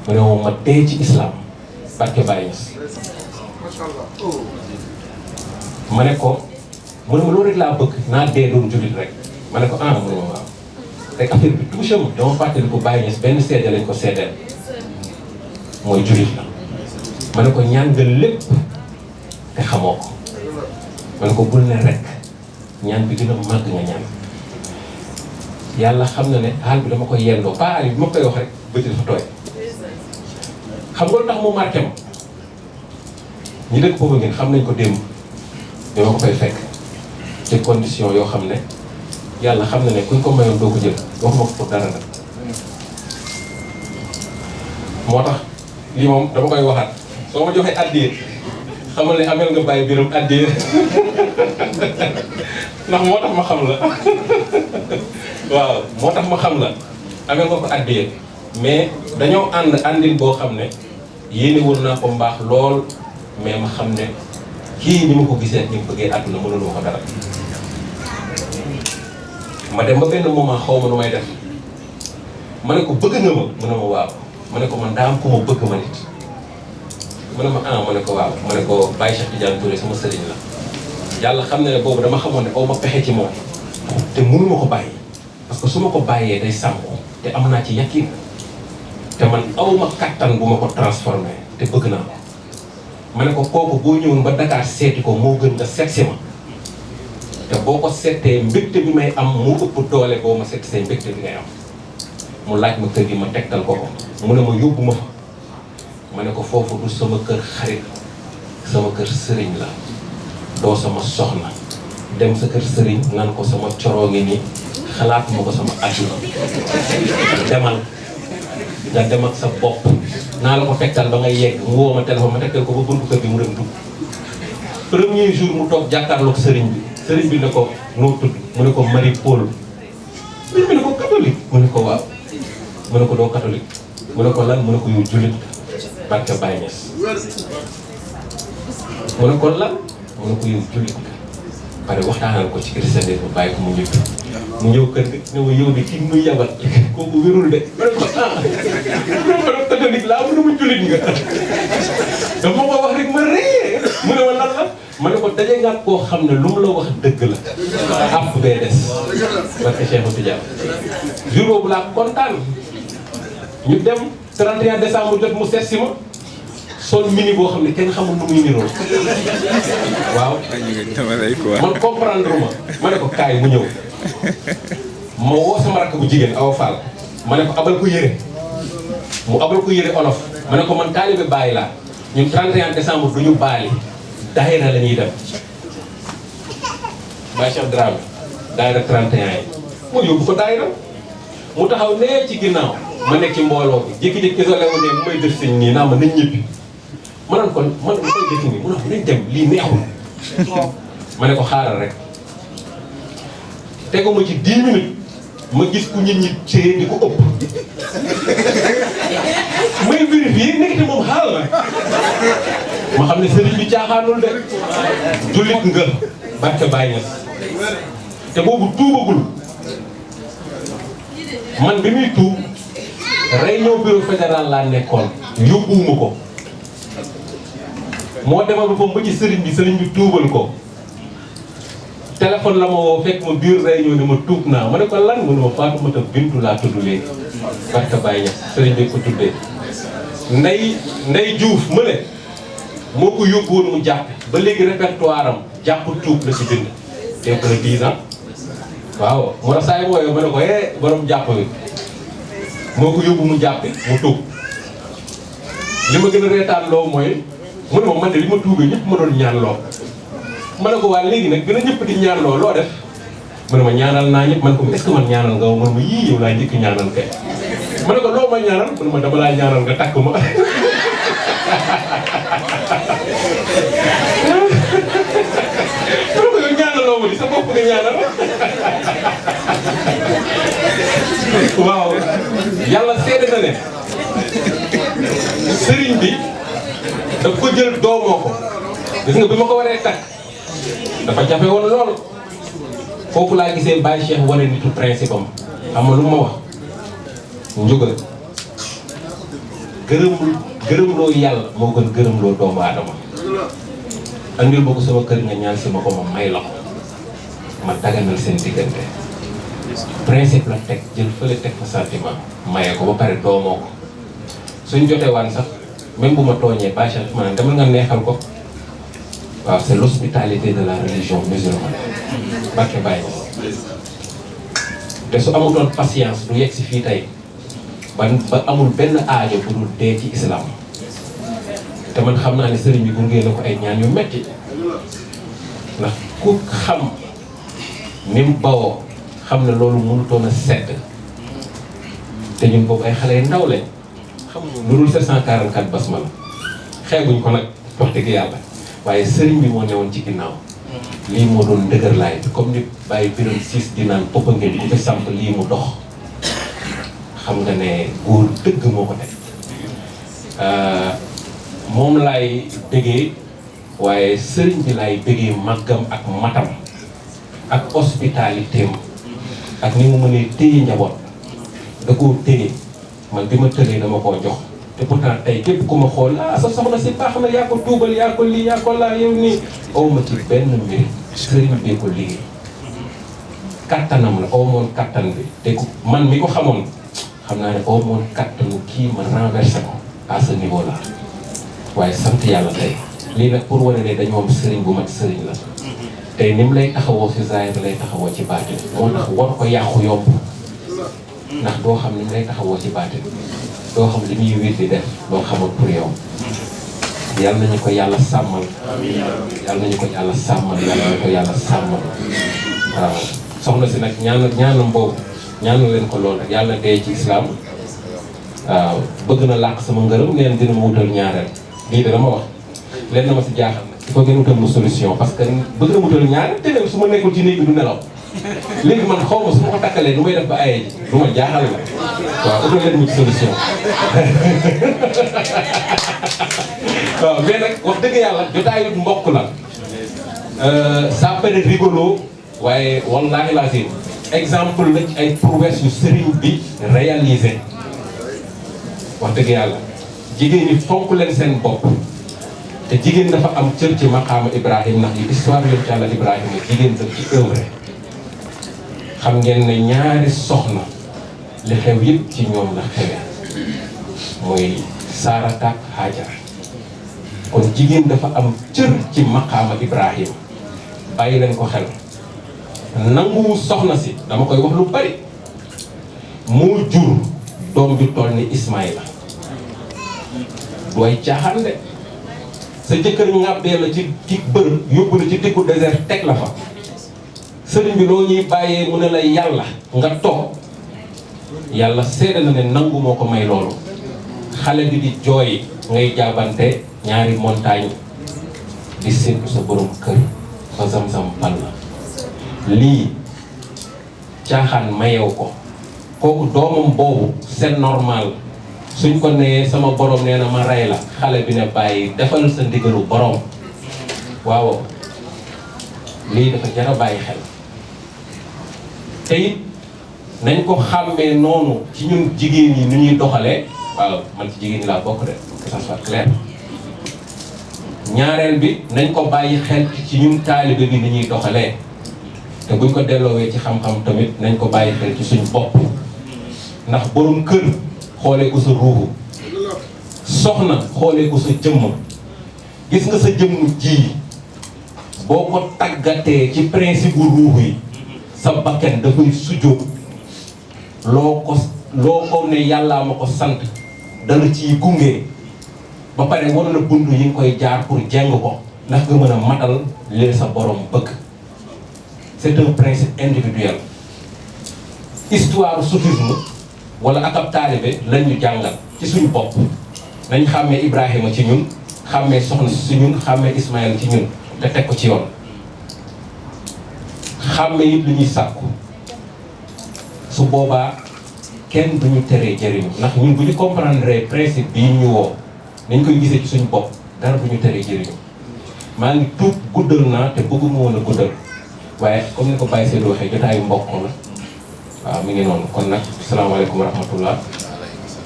mu ne ma dee ci islam barke Baye Niass ma ne ko mu ne ma loolu rek laa bëgg naa dee doon jullit rek ma ne ko mu ne ma waaw rek affaire bi touché ma dama fàttali ko Baye Niass benn seede lañ ko seedeel mooy jullit la ma ne ko ñaan nga lépp te xamoo ko ma ne ko bul ne rek ñaan bi gën a màgg nga ñaan yàlla xam na ne xaal bi dama koy yendoo pas ali bi ma koy wax rek bëti dafa tooy xam nga lu tax mu marqué ma ñi dëkk boobu ngeen xam nañ ko démb dama ko fay fekk ci condition yoo xam ne yàlla xam na ne kuñ ko mayoon doo ko jël waxuma ko pour dara nag moo tax lii moom dama koy waxaat soo ma joxee addiye xamal ne amel nga bàyyi biram addiye ndax moo tax ma xam la waaw moo tax ma xam la amel nga ko addiye mais dañoo àndin boo xam ne yéene woon naa ko mbaax lool mais ma xam ne kii ni ma ko gisee ni mu bëggee àdduna mënuloo ko dara ma dem ba benn moment xaw ma nu may def ma ne ko bëgg nga ma mu ne ma waaw ma ne ko man daa am ku ma bëgg ma nit mu ne ma ah ma ne ko waaw ma ne ko Baye Cheikh Tidiane Touré sama sëriñ la yàlla xam ne boobu dama xamoon ne aw ma pexe ci moom te mënu ma ko bàyyi parce que su ma ko bàyyee day sànku te am naa ci yaqin te man aw ma kattan bu ma ko transformé te bëgg naa ko ma ne ko kooku boo ñëwoon ba Dakar seeti ko moo gën nga seet si ma te boo ko seetee mbégte bi may am mu ëpp doole boo ma seet see mbégte bi ngay am mu laaj ma kër gi ma tegtal ko mu ne ma yóbbu ma fa ma ne ko foofu du sama kër xarit sama kër sëriñ la doo sama soxna dem sa kër sëriñ naan ko sama coroo ngi nii xalaat ma ko sama àdduna demal nga dem ak sa bopp naa la ko tegtal ba ngay yegg mu woo ma téléphone ma tegtal ko ba buntu kër gi mu dem dugg premier jour mu toog jàkkaarloog sëriñ bi ne ko noo tudd mu ne ko Marie Paul bi ne ko catholique mu ne ko waaw mu ne ko doo catholique mu ne ko lan mu ne ko yow jullit barke Baye Niass mu ne ko lan mu ne ko yow jullit pare waxtaanal ko ci christianisme bu bàyyi ko mu ñëw kër ga ne ma yow de ki muy yabal kooku wérul de ma ne ko ah ma ne catholique laa mu ne ma jullit nga dama ko wax rek ma ree mu ne ma lan la ma ne ko daje nga koo xam ne lu mu la wax dëgg la àpp bee des barke Cheikh Tidiane jour boobu laa kontaan ñu dem 31 décembre jot mu seet si ma sol mini boo xam ne kenn xamul nu muy niroo waaw man comprendre ma ne ko kaay mu ñëw ma woo sama rakk bu jigéen Awa Fall ma ne ko abal ko yére mu abal ko yére olof ma ne ko man taalibe Baay laa ñun 31 décembre du ñu baali daayira la ñuy dem Baye Cheikh Dramé daayira 31 yi mu yóbbu ko daayira mu taxaw nee ci ginnaaw ma nekk ci mbooloo bi jékki-jékki isolé wu ne mu may def siñ nii naa ma nañ ñibbi ma naan kon man ma koy def nii mu ne nañ dem lii neexul ma ne ko xaaral rek tegu ma ci 10 minutes ma gis ku nit ñi téye di ko ëpp may vérifier nekkati moom xaal la ma xam ne sëriñ bi caaxaanul de jullit nga barke Baye Niass te boobu tuubagul man bi muy tuub réunion bureau fédéral laa nekkoon yóbbuwuma ko moo demal ba ba ci sëriñ bi tuubal ko téléphone la ma woo fekk ma biir réunion ne ma tuub naa ma ne ko lan mu ne ma Fatoumata Bintu laa tudd léegi barke Baye Niass sëriñ bi ko tuddee Ndey Diouf ma ne moo ko yóbbu woon mu jàpp ba léegi répertoire am jàpp tuub la ci bind te ko 10 ans waaw mu ne saa yi mooy ma ne ko borom jàpp bi moo ko yóbbu mu jàppi mu tuub li ma gën a reetaan loo mooy mu ne ma man de li ma tuubee ñëpp ma doon ñaan loo ma ne ko waa léegi nag gën a ñëpp di ñaan loo def mu ne ma ñaanal naa ñëpp man ko est-ce que man ñaanal nga man ma yii yow laa njëkk ñaanal kay ma ne ko loo ma ñaanal mu ne ma dama laa ñaanal nga takk ma ko yow ñaanaloo ma di sa bopp nga ñaanal waaw yàlla seede na ne sëriñ bi daf ko jël doomoo ko gis nga bi ma ko waree takk dafa jafe woon lool foofu laa gisee Baye Cheikh wane nitu principe am xam nga lu ma wax njugal gërëmloo yàlla moo gën gërëmloo doomu aadama andil boo ko sama kër nga ñaan si ma ko ma may la ko ma daganal seen diggante principe la teg jël fële teg fa sentiment maye ko ba pare doomoo ko suñ jotee waan sax même bu ma tooñee Baye Cheikh maanaam demal nga neexal ko waaw c'est l'hospitalité de la religion musulmane barke Baye te su amutoon patience du yegg si fii tey ba amul benn aajo bu dul dee ci islam te man xam naa ne sëriñ bi gunge na ko ay ñaan yu metti ndax ku xam ni mu bawoo xam ne loolu mënutoon a sedd te ñun boobu ay xale yu ndaw lañ xamuñu lu dul 744 basmala xeebuñ ko nag wax dëgg yàlla waaye sëriñ bi moo newoon ci ginnaaw lii moo doon dëgër laay bi comme ni bàyyi biram siis di naan poppa ngeen bu fi samp lii mu dox xam nga ne góor dëgg moo ko teg moom laay bëggee waaye sëriñ bi laay bëggee màggam ak matam ak hospitalité am ak ni mu mënee téye njaboot da koo téye man bi ma tëlee dama koo jox te pourtant tey képp ku ma xool sa soxna si baax na yaa ko tuubal yaa ko lii yaa ko laa yow nii aw ma ci benn mbir sëriñ bi ko liggéey kattanam la aw moon kattan bi te man mi ko xamoon xam naa ne aw moon kattanu kii ma renversé ko à ce niveau là waaye sant yàlla tey lii nag pour wane ne dañoo am sëriñ bu mat sëriñ la tey ni mu lay taxawoo si zaahir lay taxawoo ci baatin moo tax war ko yàqu yomb ndax doo xam ni mu lay taxawoo ci baatin doo xam li muy wér di def loo xamul pour yow yàlla nañu ko yàlla sàmmal yàlla nañu ko yàlla sàmmal yàlla nañu ko yàlla sàmmal waaw soxna si nag ñaanam boobu ñaanal leen ko loolu rek yàlla dee ci islam waaw bëgg na làq sama ngërëm neen dina ma wutal ñaareel lii de dama wax leen na ma si jaaxal il faut ngeen wutal mu solution parce que bëgg na wutal ñaareel te su ma nekkul ci néeg bi du nelaw léegi man xaw ma su ma ko takkalee nu may def ba ayee ji du ma jaaxal la waaw utal leen mu ci solution waaw mais nag wax dëgg yàlla jotaayu mbokk la ça peut être rigolo waaye wallaahi lazim exemple la ci ay prouesse yu sëriñ bi réalisé wax dëgg yàlla jigéen ñi fonk leen seen bopp te jigéen dafa am cër ci maqaama Ibrahima ndax yu histoire yoon ci yàlla Ibrahima jigéen daf ci œuvre xam ngeen ne ñaari soxna li xew yëpp ci ñoom la xewee mooy Saarata ak Hajar kon jigéen dafa am cër ci maqaama Ibrahima bàyyi leen ko xel nangu soxna si dama koy wax lu bari moo jur doom ju toll ni Ismaïla dooy caaxaan de sa jëkkër ngàbbee la ci bërëb yóbbu la ci diggu désert teg la fa sëriñ bi loo ñuy bàyyee mu ne la yàlla nga toog yàlla seede na ne nangu moo ko may loolu xale bi di jooy ngay jaabante ñaari montagne di séntu sa borom kër ba zam-zam pal la lii caaxaan mayew ko kooku doomam boobu c'est normal suñ ko nee sama borom nee na ma rey la xale bi ne bàyyi defal sa ndigalu borom waaw lii dafa jar a bàyyi xel te it nañ ko xàmmee noonu ci ñun jigéen ñi ni ñuy doxalee waaw man ci jigéen ñi laa bokk de que ça soit clair ñaareel bi nañ ko bàyyi xel ci ñun taalibe bi ni ñuy doxalee te buñ ko delloowee ci xam-xam tamit nañ ko bàyyi xel ci suñ bopp ndax borom kër xoolee ko sa ruuxu soxna xoolee ko sa jëmm gis nga sa jëmm ji boo ko tàggatee ci principe bu ruuxu yi sa bakken dafay sujjóot loo ko ne yàllaa ma ko sant dala ciy gunge ba pare war na bunt yi nga koy jaar pour jeng ko ndax nga mën a matal leen sa borom bëgg c'est un principe individuel histoire soufisme wala ak ab taalibe lañ ñu jàngal ci suñu bopp nañ xàmmee Ibrahima ci ñun xàmmee soxna si ñun xàmmee Ismaël ci ñun te teg ko ci yoon xàmmee it lu ñuy sàkku su boobaa kenn duñu teree jëriñu ndax ñun bu ñu comprendre principe bii ñu woo nañ koy gisee ci suñu bopp dara du ñu teree jëriñu maa ngi tuub guddal naa te bëgguma woon a guddal waaye comme ni ko Baye Seydou waxee jotaayu mbokk la waaw mi ngi noonu kon nag salaamaaleykum wa rahmatullah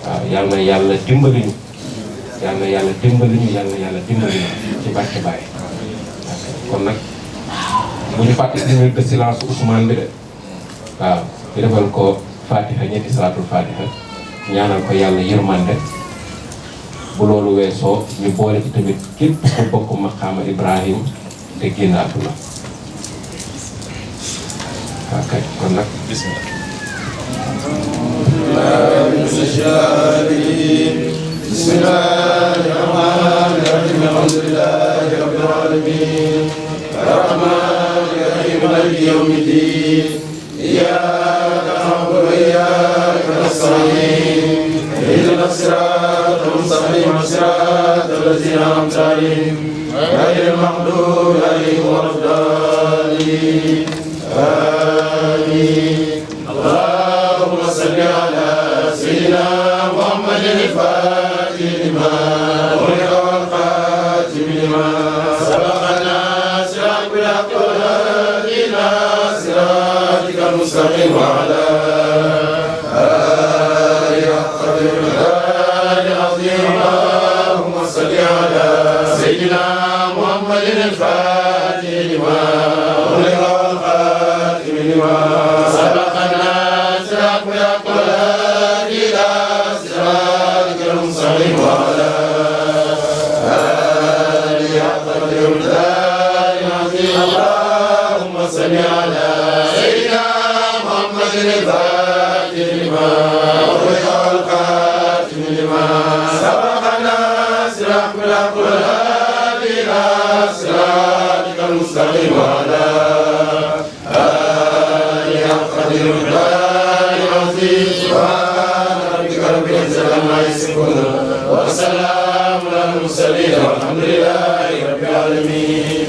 waaw yal na yàlla dimbali ñu yal na yàlla dimbali ñu yal na yàlla dimbali ñu ci barke Baye kon nag bu ñu fàtte 10 minutes de silence Ousmane bi de waaw ñu defal ko Fatiha ñetti salaatul Fatiha ñaanal ko yàlla yërmande bu loolu weesoo ñu boole ci tamit képp ku bokk maqaama Ibrahim te génn àdduna waaw kay kon nag bismillah بسم الله الرحمن الرحيم الحمد لله رب العالمين الرحمن الرحيم مالك يوم الدين إياك نعبد وإياك نستعين اهدنا الصراط المستقيم صراط الذين أنعمت عليهم غير المغضوب عليهم ولا الضالين آمين اللهم صل على سيدنا محمد الفاتح لما أغلق والخاتم لما سبقنا صراط بالحق والهادي إلى صراطك المستقيم وعلى والهادي إلى صراطك المستقيم وعلى آله حق قدره العظيم. اللهم صل على سيدنا محمد الفاتح لما أغلق والخاتم لما سبق الناصر بالحق والهادي إلى صراطك المستقيم وعلى آله حق قدره العظيم. سبحان ربك رب العزة عما يصفون وسلام على المرسلين والحمد لله رب العالمين.